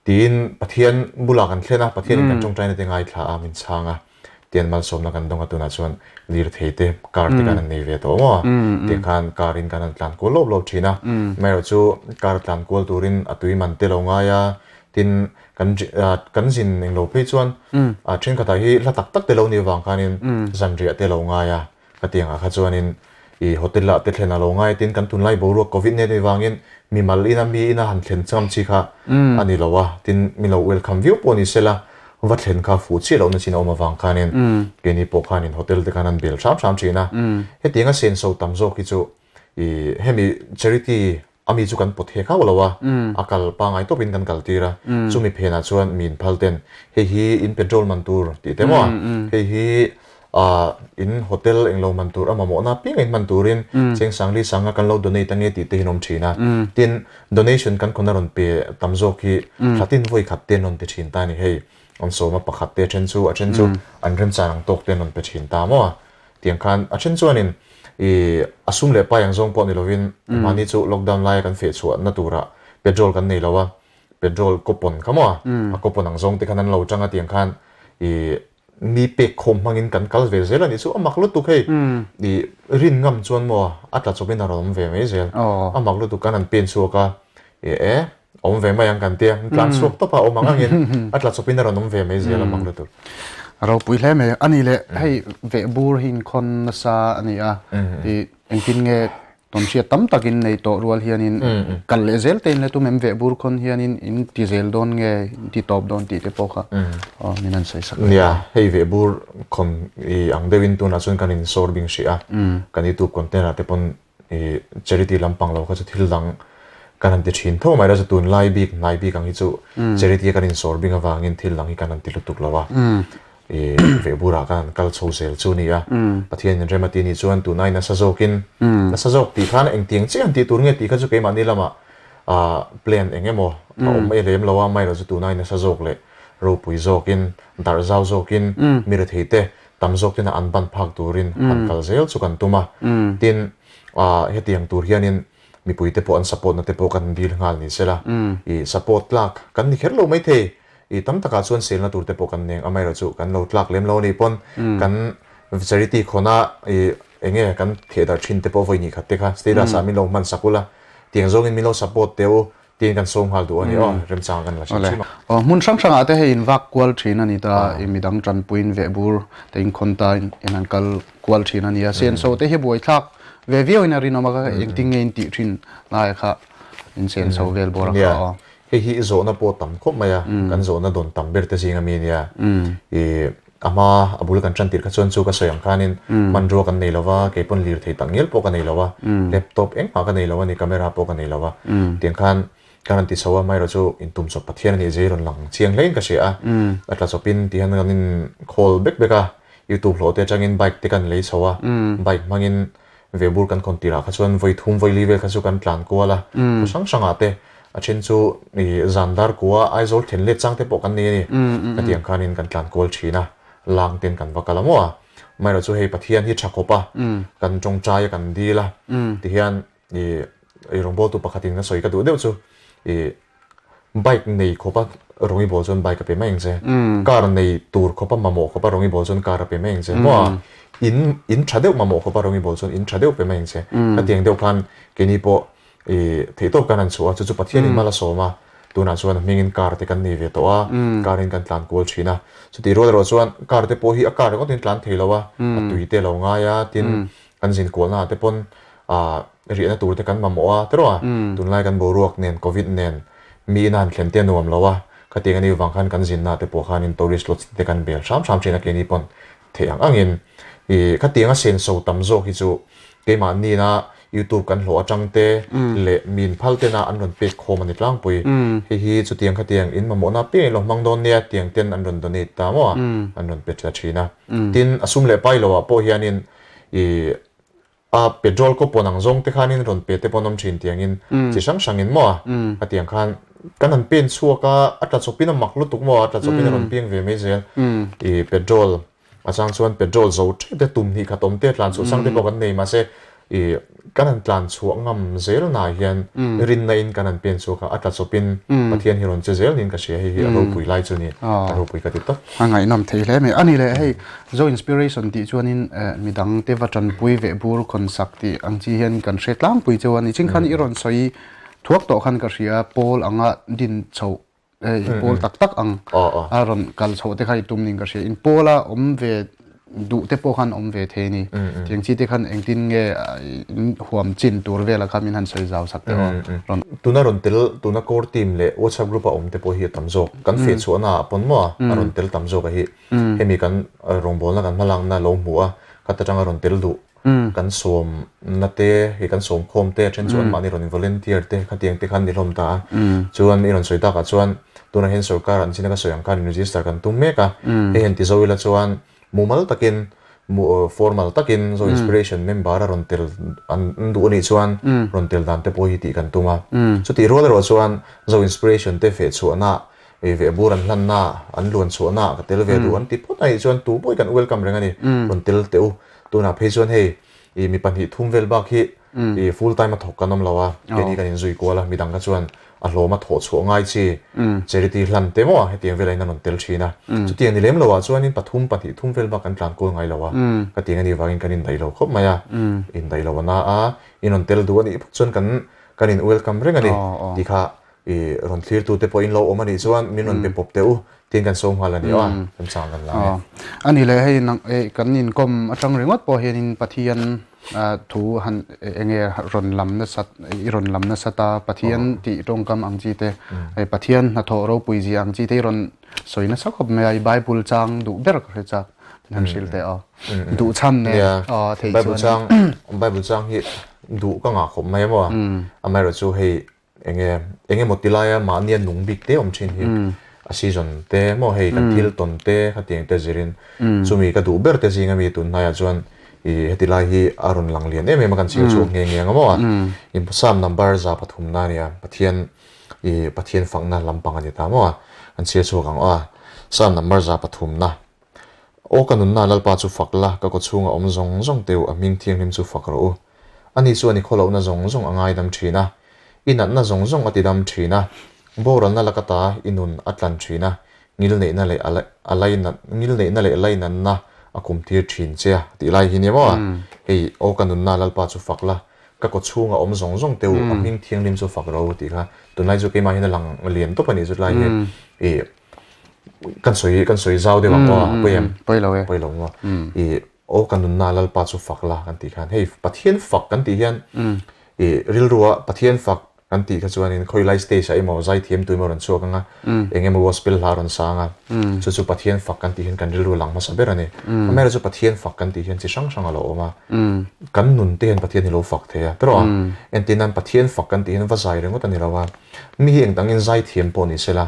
Tiin Pathian bulah kan thlen a, Pathian in kan tawngtaina te ngaithla a, min chhang a. Tian malsawmna kan dawng a tunah chuan lirthei te car te kan han nei ve tawh maw tiang khan car in kan han tlan kual lawp lawp thin a amaherawh chu car tlan kual turin a tui man te lo ngai a tin kan kan zin englo phei chuan a thenkhatah hi hla tak tak te lo nih avang khanin zanriah te lo ngai a. Ka ti angah kha chuanin i hotel ah te thlen a lo ngai tin kan tunlai boruak covid nen avangin mimal ina mi ina han thlen cham chi kha a ni lo a, tin mi lo welcome viau pawh ni sela va thlen kha fuh chiah lohna chin a awm avang khanin keini pawh khanin hotel te khan an bel hram hram thin a, hetianga senso tam zawk hi chu i hemi charity A mi chu kan pawt hek hauh lo a, a kal pangai tawpin kan kal tir a, chumi phenah chuan mi inphal ten hei hi in petrol man tur tih te maw a, hei hi in hotel englo man tur a mamawhna apiang in hman turin cheng sangli sanga kan lo donate ange tih te hi an awm thin a, tin donation kan khawn a rawn pe tam zawk hi thlatin vawi khat te an rawn pe thin ta a ni hei, an sawma pakhat te a then chu a then chu an remchan ang tawk te an rawn pe thin ta maw a. Tiang khan a then chuanin i a sum leh pai ang zawng pawh ni lovin mahni chu lockdown laia kan feh chhuahna turah petrol kan nei lo a, petrol coupon kha maw a coupon ang zawng te khan an lo tang a tiang khan i mi pek khawm hmangin kan kal ve zel a nih chu a mak lutuk hei i rin ngam chuan maw a tla chawpin a rawn awm ve mai zel a mak lutuk kan han pen chhuak a i e awm ve mai ang kan tia tlan chhuak tawp a awm ang angin a tla chawpin a rawn awm ve mai zel a mak lutuk. A ropui hle mai a ni le hei vehbur hi inkhawn nasa a ni a i engtin nge Tawnhriat tam takin nei tawh rual hianin kal leh zel te in la tum em vehbur khawn hianin in ti zel dawn nge in ti tawp dawn tih te pawh kha aw min han sawi sak leh ta. Nia, hei vehbur khawn i ang deuhin tunah chuan kan in sawr bing hrih a, kan youtube content ah te pawn i charity lampang lo kha chu thil dang kan han ti thin tho mai lo chu tunlai bik hnai bik ang hi chu charity a kan in sawr bing avangin thil dang hi kan han ti lutuk lo a. I vehburah khan an kal chho zel chu a ni a, Pathian in rem a ti nih chuan tunai nasa zawkin nasa zawk tih khan engtiang chiah an tih tur nge tih kha chu keimahni lamah plan eng emaw a awm mai lem lo a, amaherawhchu chu tunai nasa zawk leh ropui zawkin darh zau zawkin mi rethei te tam zawk tena an ban phak turin han kal zel chu kan tum a, tin hetiang tur hianin mipui te pawh an support na te pawh kan dil nghal ni sela, i support tlak kan ni kher lo maithei. I tam takah chuan selna tur te pawh kan neng amaherawhchu kan lo tlak lem lo a nih pawn kan charity khawna i enge kan theh darh thin te pawh vawi hnih khat te kha status ah min lo hman sak ula tiang zawngin min lo support teh u tiin kan sawm nghal duh a ni aw remchang kan la hrim hrim a. Aw hmun hrang hrangah te hei in vak kual thin a ni ta i midang tanpuiin vehbur te in khawn ta in an kal kual thin a ni a senso te hi buaithlak ve viau in a rinawm a engtin nge in tih thin lai kha in senso vel bawr a kha aw. Hei hi zawhna pawh tam khawp mai a, kan zawhna dawn tam ber te zing ami ania. I a hma a bul kan tan tirh kha chuan chu ka sawi ang khanin hmanrua kan nei lo va, kei pawn lirthei tak ngial pawh ka nei lo va, laptop engmah ka nei lo a ni, camera pawh ka nei lo va. Tiang khan ka rawn ti chho a, amaherawh chu intum chawp Pathian a nih zia hi rawn lang chiang hlein ka hria a. A tla chawpin ti hian kan in call bek bek a, youtube hlawh te atangin bike te kan lei chho a, bike hmangin Vebur kan khawn tirah kha chuan vawi thum vawi li vel kha chu kan tlan kual a, khaw hrang hrangah te a then chu ih zan dar kua Aizawl then let chang te pawh kan nei a ni. Khatiang khanin kan tlan kual thin a, lang ten kan va kal a maw a. Amaherawh chu hei Pathian hi tha khawp a, kan tawngtai a kan dil a, tihian ih rawngbawltu pakhatin ka sawi ka duh deuh chu ih Bike nei khawpa rawng i bawl chuan bike a pe mai ang che. Car nei tur khawpa mamawh khawpa rawng i bawl chuan car a pe mai ang che. Maw in in tha deuh mamawh khawpa rawng i bawl chuan in tha deuh pe mai ang che. Khatiang deuh khan keini pawh i theihtawp khan an chhuah a, chu chu Pathianin mal a sawm a, tunah chuan a hmingin car te kan nei ve tawh a, car in kan tlan kual thin a. Chutih rual erawh chuan car te pawh hi a car ringawt in tlan thei lo a, a tui te a lo ngai a, tin Kan zin kualnaah te pawn riahna tur te kan mamawh a tiraw a, tunlai kan boruak nen covid nen mi ina han thlen te a nuam lo a, khatiang anih vang khan kan zinnaah te pawh khanin tourist lodge te kan bel hram hram thin a keini pawn theih ang angin ih khatiang a senso tam zawk hi chu keimahniina youtube kan hlawh atang te leh min phal tena an rawn pek khawm a ni tlangpui, hei hi chutiang khatiang in mamawhna apiang in lo hmang dawn nia tiang ten an rawn donate ta maw a an rawn pe ta thin a, tin a sum leh pai loah pawh hianin I a petrol kaw pawn ang zawng te khanin rawn pe te pawn awm thin tiangin chi hrang hrangin maw a hetiang khan kan han pen chhuak a a tla chawpin a mak lutuk maw a tla chawpin a rawn piang ve mai zel i petrol a chang chuan petrol zo tep te tum hnih khat awm te tlan chhuah chang te pawh kan nei mahse i kan han tlan chhuah ngam zel naah hian rinna in kan han pen chhuak a a tla chawpin Pathian hi rawn che zel niin ka hria hei hi a ropui lai chu ni a ropui ka ti tawp. A ngaihnawm thei hle mai a ni le hei Zo Inspiration tih chuanin midang te va tanpui veh bur khawn sak tih ang chi hian kan hre tlangpui cheu a ni. Ching khan i rawn sawi thuak tawh khan ka hria pawl anga din chhoh hei pawl tak tak ang a rawn kal chhoh te kha i tum niin ka hria. In pawla awm ve duh te pawh khan awm ve thei a ni. Tiang chi te khan engtin nge in huam chin tur velah khan min han sawi zau sak teh aw rawn. Tuna rawn tel tuna core team leh WhatsApp group a awm te pawh hi a tam zawk. Kan feh chhuahna ah pawn maw a rawn tel tam zawk a hi. Hemi kan rawngbawlna kan hmalakna lo hmu a, khat atanga rawn tel duh kan sawmna te, hei kan sawm khawm te a then chu anmahni rawn volunteer te khatiang te khan ni hlawm ta a. Chuan i rawn sawi takah chuan tunah hian sorkar an china ka sawi ang khan in register kan tum mek a, hei han ti zo ila chuan mumal takin formal takin Zo Inspiration member a rawn tel an duh anih chuan rawn tel dan te pawh hi tih kan tum a. Chutih rual erawh chuan Zo Inspiration te fehchhuahna Ei ve bur an hlanna, an luan chhuahna ka tel ve duh an ti phawt a nih chuan tu pawh hi kan welcome reng a ni, rawn tel teh u. Tunah phei chuan hei ih mi pahnih thum vel bak hi ih full time a thawk kan awm lo a, keini kan inzui kual a, midang kha chuan a hlawm a thawh chhuah ngai chi charity hlan te maw hetiang velah in an rawn tel thin a. Chutiang ni lem lo ah chuanin pathum pahnih thum vel bak kan tlan kual ngai lo a, ka tiang anih vangin kan indaih lo khawp mai a, indaih lo a na a, in rawn tel duh anih phawt chuan kan kan in welcome reng a ni tih kha I rawn thlirtute pawh in lo awm a nih chuan min rawn pe pawp teh u tiin kan so nghal a ni a, kan chang kan la e. A ni leh hei nang eh kan inkawm atang ringawt pawh hianin Pathian thu han eng nge rawn lam nasat i rawn lam nasat a, Pathian tih tawngkam ang chi te, Pathian hnathawh ropui zia ang chi te i rawn sawi nasa khawp mai a, i Bible chang duh ber ka hre chak min han hrilh teh aw. Duh chhan nen aw theih chuan. Bible chang Bible chang hi duh ka ngah khawp mai a maw, amaherawhchu hei Enge eng emaw ti laia mahnia nung bik te awm thin hi a season te maw hei kan thil tawn te khatiang te zirin chumi ka duh ber te zinga mi tun hnaiah chuan ih heti lai hi a rawn lang lian em em a kan chhiar chhuak nghe nghe ang a maw a ih Psalm number 103 na ania Pathian ih Pathian fakna lampang a ni ta maw a kan chhiar chhuak ang aw a Psalm number 103 na Aw ka nunna Lalpa chu fak la ka kawchhunga awm zawng zawng teu a hming thianghlim chu fak rawh u. Ani chuan i khawlohna zawng zawng a ngaidam thin a, i natna zawng zawng a tidam thin a, boralna laka ta i nun a tlan thin a, ngilneihna leh a lainat ngilneihna leh lainatna a kumtir thin che a tih lai hi nia maw? Hei, aw ka nunna Lalpa chu fak la, ka kaw chhunga awm zawng zawng teu a hming thianghlim chu fak ro tih kha tunlai chu keimah hian a lang lian tawp a nih chutlai hi i kan sawi kan sawi zau deuh ang maw? A pawi em? Pawi lo e. Pawi lo maw? I Aw ka nunna Lalpa chu fak la kan tih khan hei Pathian fak kan tih hian i rilrua Pathian fak kan tih kha chuanin khawilai stage ah emaw zaithiam tu emaw rawn chhuak anga eng emaw gospel hla rawn sang a chu chu Pathian fak kan tih hian kan rilru lang hmasa ber a ni. Amaherawhchu chu Pathian fak kan tih hian chi hrang hrang a lo awm a kan nun te hian Pathian hi lo fak thei a tiraw a entir nan Pathian fak kan tih hian va zai ringawt a ni lo a mi hi engdangin zaithiam pawh ni sela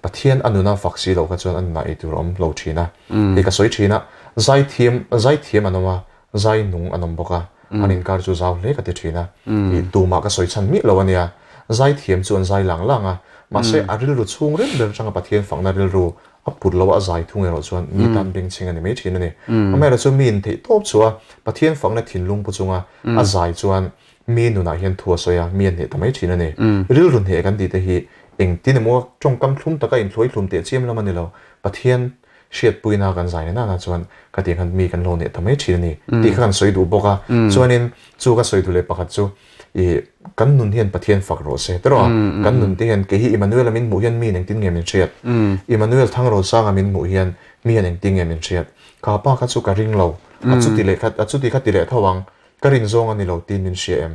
Pathian a nuna fak si loh kha chuan a nunah eitur a awm lo thin a. Hei ka sawi thin a, zai thiam, zai thiam an awm a, zai nung an awm bawk a, an inkar chu zau hle ka ti thin a, ih tumah ka sawi chhan miah lo a nia, zai thiam chu an zai lang lang a, mahse a rilru chhung rem ber atanga Pathian fakna rilru a put lo a, a zai thung erawh chuan mi tan bengchheng a ni mai thin a ni. Amaherawhchu mi intheih tawp chu a, Pathian fakna thinlung pu chunga a zai chuan mi nunah hian thu a sawi a, mi a hneh ta mai thin a ni. Rilru hneh kan tih te hi engtin emaw tawngkam thlum taka inthluai thlum teh chiam lam a ni lo, Pathian hriatpuina kan zai nana chuan ka tih khan mi kan lo neh ta mai thin a ni tih kha kan sawi duh bawk a. Chuanin chu ka sawi duh leh pakhat chu ih kan nun hian Pathian fak rawh se tiraw a, kan nun te hian kei hi Emmanuel a min hmuh hian mi in engtin nge min hriat? Emmanuel Thangrosanga min hmuh hian mi hian engtin nge min hriat? Kha pa kha chu ka ring lo, a chuti leh kha a chuti kha ti leh tho ang, Ka rin zawng a ni lo tiin min hria em?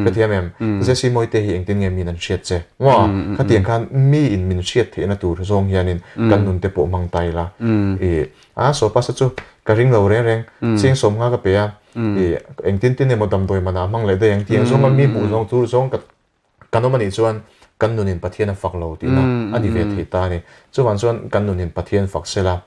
Ka thiam em? Jesse Mawite hi engtin nge min an hriat che? Maw? Khatiang khan mi in min hriat theihna tur zawng hianin kan nun te pawh hmang ta ila. I a sawpa sa chu ka ring lo reng reng, cheng sawmnga ka pe a, i engtin tin emaw damdawi manah hmang leh daih ang tiang zawnga mi hmuh zawng tur zawng ka Kan awm a nih chuan kan nunin Pathian a fak lo tihna a ni ve thei ta a ni. Chuvang chuan kan nunin Pathian fak sela,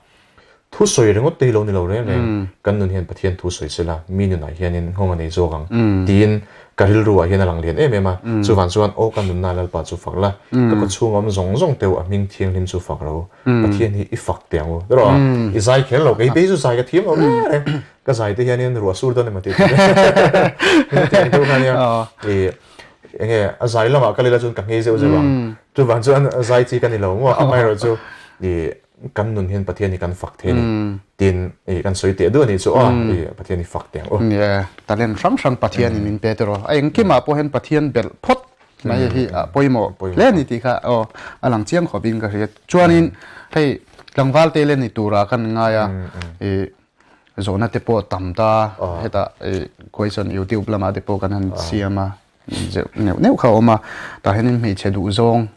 thu sawi ringawt te hi lo ni lo reng reng, kan nun hian Pathian thu sawi sela, mi nunah hianin nghawng a nei zawk ang tiin ka rilruah hian a lang lian em em a. Chuvang chuan aw ka nunna Lalpa chu fak la, ka kawchhung awm zawng zawng teu a hming thianghlim chu fak ro, Pathian hi i fak teh ang u. Tiraw? I zai kher lo, kei phei chu zai ka thiam lo reng reng. Ka zai te hianin ruah sur dawn emaw tih tur hetiang deuh kha nia. I enge a zai lamah ka lila chuan ka nghei zeuh zeuh ang. Chuvang chuan zai chi ka ni lo maw? Amaherawh chu i kan nun hian Pathian hi kan fak thei a ni. Tin i kan sawi teh duh a nih chu aw i Pathian hi fak teh ang u. Nia, talent hrang hrang Pathian in min pe tiraw. A engkimah pawh hian Pathian belh phawt mai hi a pawimawh hle a ni tih kha aw a lang chiang khawpin ka hria. Chuanin hei tlangval te le ni turah kan ngai a i Zawhna te pawh tam ta hetah question youtube lamah te pawh kan han siam a zeuh neuh neuh kha a awm a tah hianin hmeichhe duh zawng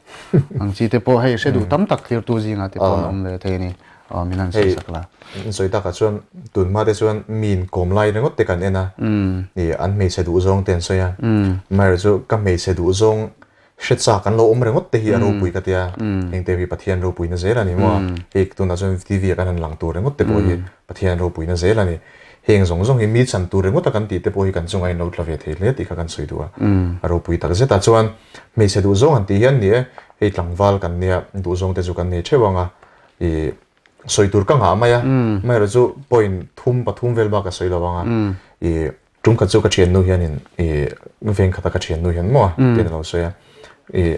ang chi te pawh hei hre duh tam tak thirtu zingah te pawh an awm ve thei a ni aw min han sawi sak la. Hei sawi takah chuan tun hma te chuan mi inkawm lai ringawt te kan en a ih an hmeichhe duh zawng te an sawi a amaherawhchu ka hmeichhe duh zawng Hre chak an lo awm ringawt te hi a ropui ka tia, heng te hi Pathian ropuina zel a ni maw? Hei tunah chuan TV ah kan han lang tur ringawt te pawh hi Pathian ropuina zel a ni. Heng zawng zawng hi mi chan tur ringawt a kan tih te pawh hi kan chungah in lo tla ve thei hle tih kha kan sawi duh a, a ropui tak zet a. Chuan hmeichhe duhzawng han tih hian ni e, hei tlangval kan nia duhzawng te chu kan nei theuh ang a, ih. Sawi tur ka ngah mai a, amaherawh chu point thum pathum vel bak ka sawi lo ang a, ih tum khat chu ka thiannu hianin ih veng khata ka thiannu hian maw tiin a lo sawi a, ih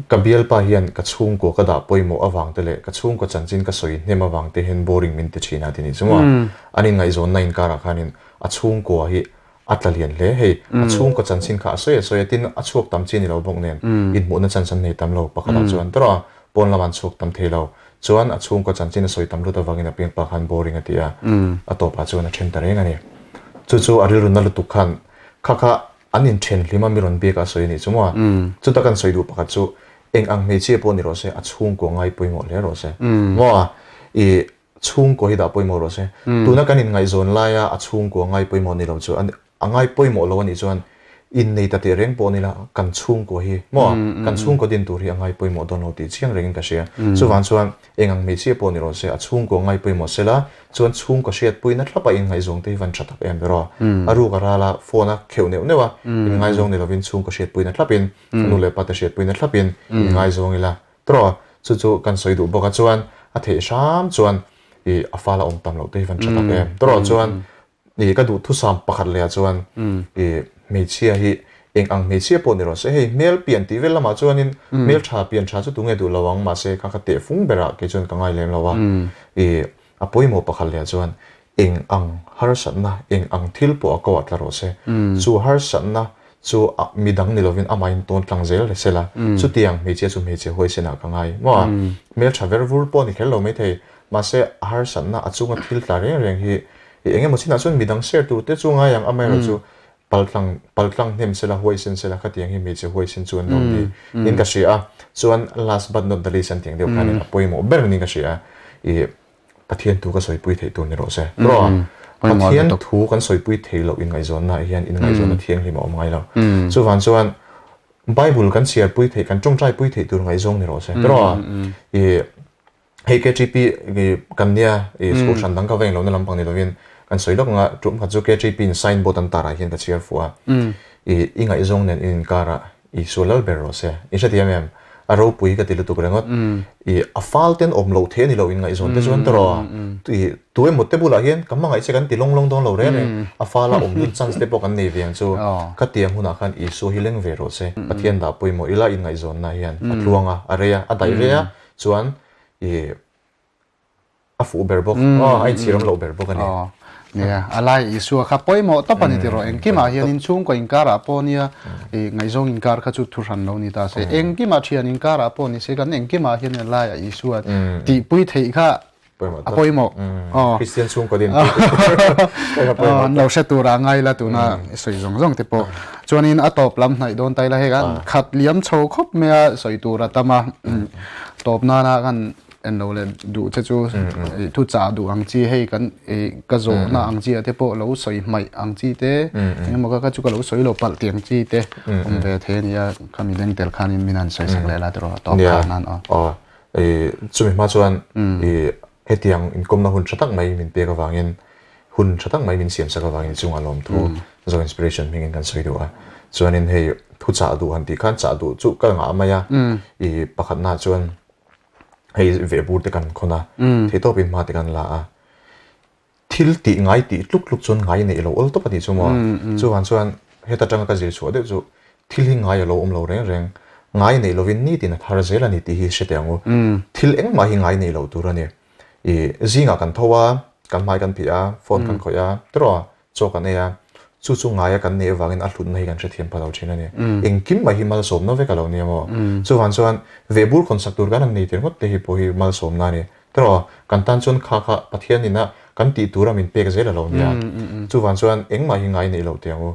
ka bialpa hian ka chhungkua ka dah pawimawh avang te leh ka chhungkua chanchin ka sawi hnem avang te hian boring min ti thin a ti nih chu maw, an inngaihzawnna inkarah khanin a chhungkua hi A tla lian hle. Hei, a chhungkaw chanchin kha a sawi a sawi a, tin a chhuak tam chi a ni lo bawk nen, inhmuhna chance an nei tam lo. Pakhatah chuan tawrh a, pawn lamah an chhuak tam thei lo. Chuan a chhungkaw chanchin a sawi tam lut avangin a piangpa khan boring a ti a, a tawpah chuan a then ta reng a ni. Chu chu a rilru na lutuk khan kha kha an inthen hlim a mi rawn biak a sawi a nih chu maw? Chuta kan sawi duh pakhat chu eng ang hmeichhia pawh ni rawh se, a chhungkaw ngai pawimawh hle rawh se. Maw? Ih. Chhungkaw hi dah pawimawh rawh se. Tuna kan inngaihzawn laia a chhungkaw ngai pawimawh ni lo chu a ngai pawimawh lo a nih chuan innei ta teh reng pawh ni la kan chhungkaw hi maw kan chhungkaw din tur hi a ngai pawimawh dawn lo tih chiang rengin ka hria. Chuvang chuan eng ang hmeichhia pawh ni rawh se a chhungkaw ngai pawimawh se la chuan chhungkaw hriatpuina thlapa inngaihzawng te hi van tha tak em ber aw. A ruk a ral a phone a kheuh neuh neuh a inngaizawng ni lovin chhungkaw hriatpuina thlapin nu leh pa te hriatpuina thlapin inngaizawng ila Tawh chu chu kan sawi duh bawk a chuan a theih hram chuan ih a fal a awm tam loh te hi van tha tak em. Tawh chuan ih ka duh thusam pakhat leh ah chuan ih hmeichhia hi eng ang hmeichhia pawh ni rawh se hei hmel pian tih vel lamah chuanin hmel tha pian tha chu tunge duh lo ang mahse kha ka teh fung berah kei chuan ka ngai lem lo a ih a pawimawh pakhat leh ah chuan Eng ang harsatna, eng ang thil pawh a ko ah tla rawh se. Chu harsatna chu midang ni lovin amahin tawn tlang zel se la, chutiang hmeichhia chu hmeichhe huaisenah ka ngai maw a? Hmeltha ver vur pawh a ni kher lo maithei, mahse a harsatna a chunga thil tla reng reng hi eng emaw chinah chuan midang share tur te chu ngai ang, amaherawh chu paltlang paltlang hnem se la, huaisen se la, khatiang hi hmeichhe huaisen chu an lo ni in ka hria a. Chuan last but not the least an tiang deuh khanin a pawimawh ber niin ka hria a. Ih. Pathian thu ka sawipui theih tur ni rawh se. Tawh Pathian thu kan sawipui theih loh inngaihzawnna ah hian inngaihzawnna thianghlim a awm ngai lo. Chuvang chuan Bible kan chhiarpui theih, kan tawngtaipui theih tur ngaihzawng ni rawh se. Tawh i hei KTP kan nia i school hran dang ka va englo na lampang ni lovin kan sawi lawk anga tum khat chu KTP in sign board an tarah hian ka chhiar fuh a. I i ngaihzawng nen in inkarah Isua lal ber rawh se. I hrethiam em? A ropui ka ti lutuk ringawt. I a fal ten awm loh thei a ni lo inngaihzawn te chuan tawrh a. I tu emaw te bulah hian ka hmangaih che kan ti lawng lawng dawn lo reng reng. A fala awm dun chance te pawh kan nei ve ang chu. Khatiang hunah khan Isua hi leng ve rawh se. Pathian dah pawimawh ila inngaihzawnna hian a tluang a, a rei a, a daih rei a chuan i A fuh ber bawk. Aw, a inchhiram loh ber bawk a ni. Aw, nia, a lai Isua kha pawimawh tawp a ni tiraw. Engkimah hian inchhungkaw inkarah pawh nia, ih ngaihzawng inkar kha chu thu hran lo ni ta se. Engkimah thian inkarah pawh ni se, kan engkimah hian a laiah Isua tihpui theih kha a pawimawh. Aw. Kristian chhungkaw din tih pawh. An lo hre turah a ngai la tuna i sawi zawng zawng te pawh. Chuanin a tawp lam hnaih dawn ta ila hei kan khat liam chho khawp mai a sawi tur a tam a. Tawp nana kan En lo leh duh che chu i thu chah duh ang chi hei kan i ka zawhna ang chi ah te pawh lo sawi hmaih ang chi te engemaw ka kha chu ka lo sawi lo palh tih ang chi te awm ve thei a nia khami leng tel khanin min han sawi sak leh la tiraw tawp khan nan aw. Aw i chumi hma chuan i hetiang inkawmna hun tha tak mai min pek avangin hun tha tak mai min siam sak avangin i chungah lawmthu Zo Inspiration hmingin kan sawi duh a chuanin hei thu chah duh han tih khan chah duh chu ka ngah mai a i pakhatnaah chuan hei vehbur te kan khawn a, theihtawp in hma te kan la a, thil tih ngai tih tluk tluk chuan ngai neih lo awl tawp a tih chu maw? Chuvang chuan heta tanga ka zir chhuah deuh chu thil hi ngai a lo awm lo reng reng, ngai neih lovin nitin a thar zel a ni tih hi hre teh ang u. Thil engmah hi ngai neih loh tur a ni. Ih zingah kan tho a, kan hmai kan phih a, phone kan khawih a, tiraw? Chaw kan ei a, chu chu ngaia kan neih avangin a hlutna hi kan hrethiam pha lo thin a ni. Engkim mai hi malsawmna vek a lo nia maw? Chuvang chuan vehbur khawn sak tur kan han nei tir ngawt te hi pawh hi malsawmna a ni. Tiraw, kan tan chuan kha kha Pathian ina kan tih tura min pek zel a lo nia. Chuvang chuan engmah hi ngai neih loh teh ang u.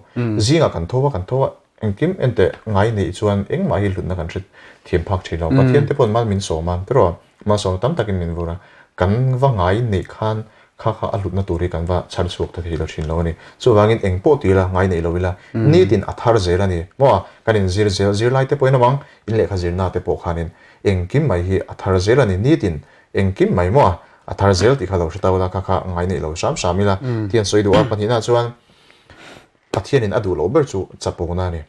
Zingah kan tho a, kan tho a, engkim enteh ngai neih chuan engmah hi hlutna kan hrethiam phak thin lo. Pathian te paw'n mal min sawm a, tiraw? Malsawmna tam takin min vur a, kan va ngai neih khan kha kha a hlutna tur hi kan va chhar chhuak ta thei lo thin lo a ni. Chuvangin eng pawh ti ila, ngai neih lo ila, nitin a thar zel a ni. Maw? Kan inzir zel, zirlai te pawhin awm ang, in lehkha zirna te pawh khanin engkim mai hi a thar zel a ni, nitin engkim mai maw? A thar zel tih kha lo hre ta ula, kha kha ngai neih lo hram hram ila tih an sawi duh a. Pahnihna chuan Pathianin a duh loh ber chu chapona a ni.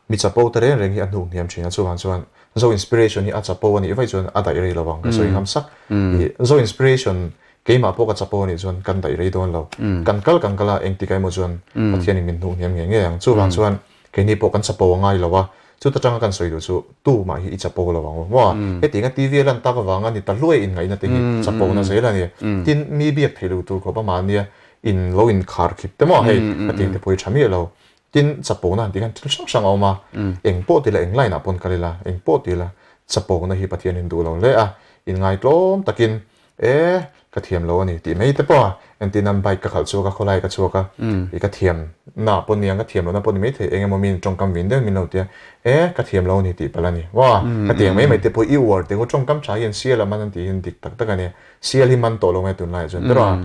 Mi chapo te reng reng hi a hnuk hniam thin a, chuvang chuan Zo Inspiration hi a chapo a nih vaih chuan a daih rei lo ang ka sawi ngam sak. Ih Zo Inspiration keimah pawh ka chapo a nih chuan kan daih rei dawn lo. Kan kal kan kal a, engtik emaw chuan Pathianin min hnuk hniam ngei ngei ang. Chuvang chuan keini pawh kan chapo a ngai lo a, chuta tanga kan sawi duh chu tumah hi i chapo lo ang u maw? Hetiang a TV a lan tak avanga ni ta hluai inngaihna te hi chapo na zel a ni. Tin, mi biak theih lo tur khawp a mahnia in lo inkhar khip te maw hei hetiang te pawh hi tha miah lo. Tin, chapona han tih khan thil hrang hrang a awm a, eng pawh ti la, eng line ah pawn kal ila, eng pawh ti la, chapona hi Pathian in duh lo hle a, inngaitlawm takin, E, ka thiam lo a ni tih mai te pawh a, entir nan bike ka khalh chhuak a, khawlai ka chhuak a, i ka thiam na pawh ni ang, ka thiam lohna pawh ni maithei, eng emaw min tawngkam vin deuh min lo ti a, E, ka thiam lo a ni tih palh a ni. Wah, ka tiang mai mai te pawh i uar teh u, tawngkam tha hian sial a man an tih hian dik tak tak a ni, sial hi man tawh lo nge tunlaiah chuan tiraw a?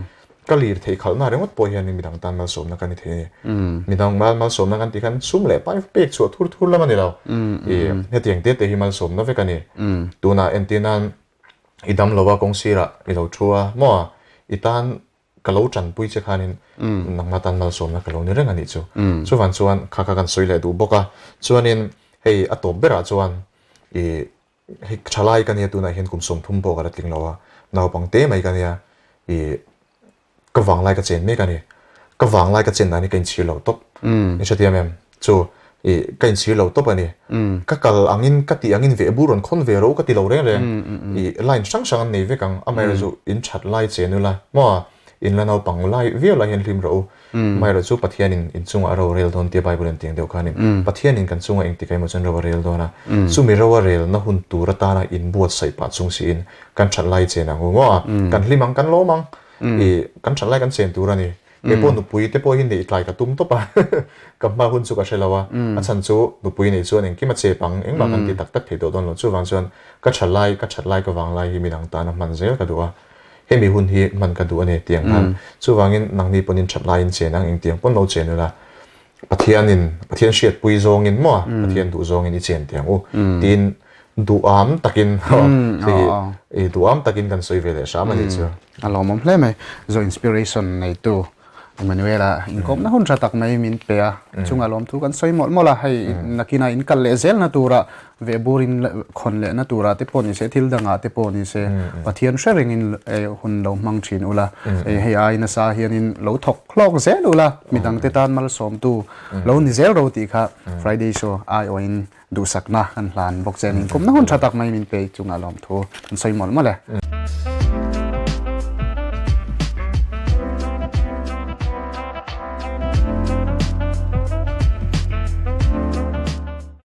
Ka lir theih khalhna ringawt pawh hianin midang tan malsawmna ka ni thei a ni. Midang malsawmna kan tih khan sum leh pai pek chhuah thur thur lam a ni lo. I hetiang te te hi malsawmna vek a ni. Tunah entir nan i dam lo a kawng sirah i lo thu a maw i tan ka lo tanpui che khanin nangmah tan malsawmna ka lo ni reng a nih chu. Chuvang chuan kha kha kan sawi leh duh bawk a. Chuanin hei a tawp berah chuan i Hei thalai ka nia tunah hian kum 30 pawh ka la tling lo a, naupang te mai ka nia i ka vanglai ka chen mek a ni. Ka vanglai ka chen dan hi ka inchhir lo tawp. I hrethiam em? Chu i ka inchhir lo tawp a ni. Ka kal angin ka tih angin veh bur rawn khawn ve ro ka ti lo reng reng. I line hrang hrang an nei vek ang, amaherawhchu in that lai chen ula maw? In la naupang lai viau lai hian hlim rawh u. Amaherawh chu Pathianin in chungah a ro a rel dawn tia Bible in tiang deuh khanin Pathianin kan chungah engtik emaw chuan ro a rel dawn a. Chumi ro a relna hun tur atana inbuatsaih pah chung siin kan that lai chen ang u maw a? Kan hlim ang, kan lawm ang. I kan that lai kan chen tur a ni. Kei pawh nupui te pawh hi neih tlai ka tum tawp a. Ka hma hun chu ka hre lo a. A chhan chu nupui neih chuan engkim a chep ang, engmah kan ti tak tak thei tawh dawn lo. Chuvang chuan ka that lai, ka that lai ka vang lai hi midang tana hman zel ka duh a. Hemi hun hi hman ka duh a ni tiang khan. Chuvangin nangni pawhin that laiin chen ang, engtiang pawn lo chen ula, Pathianin, Pathian hriatpui zawngin maw, Pathian duh zawngin i chen tiang u tiin duham takin hei duham takin kan sawi ve leh hram a nih chu. A lawmawm hle mai. Zo Inspiration neitu Emmanuel-a inkawmna hun tha tak mai min pe a, chunga lawmthu kan sawi mawlh mawlh a, hei nakina in kal leh zelna tura veh bur in khawn lehna tura te pawh ni se, thil dangah te pawh ni se, Pathian hre rengin hun lo hmang thin ula, hei ai nasa hianin lo thawk hlawk zel ula, midangte tan malsawmtu lo ni zel ro tih kha Friday show aiawhin duhsakna kan hlan bawk che a ni. Inkawmna hun tha tak mai min pe chunga lawmthu kan sawi mawlh mawlh e.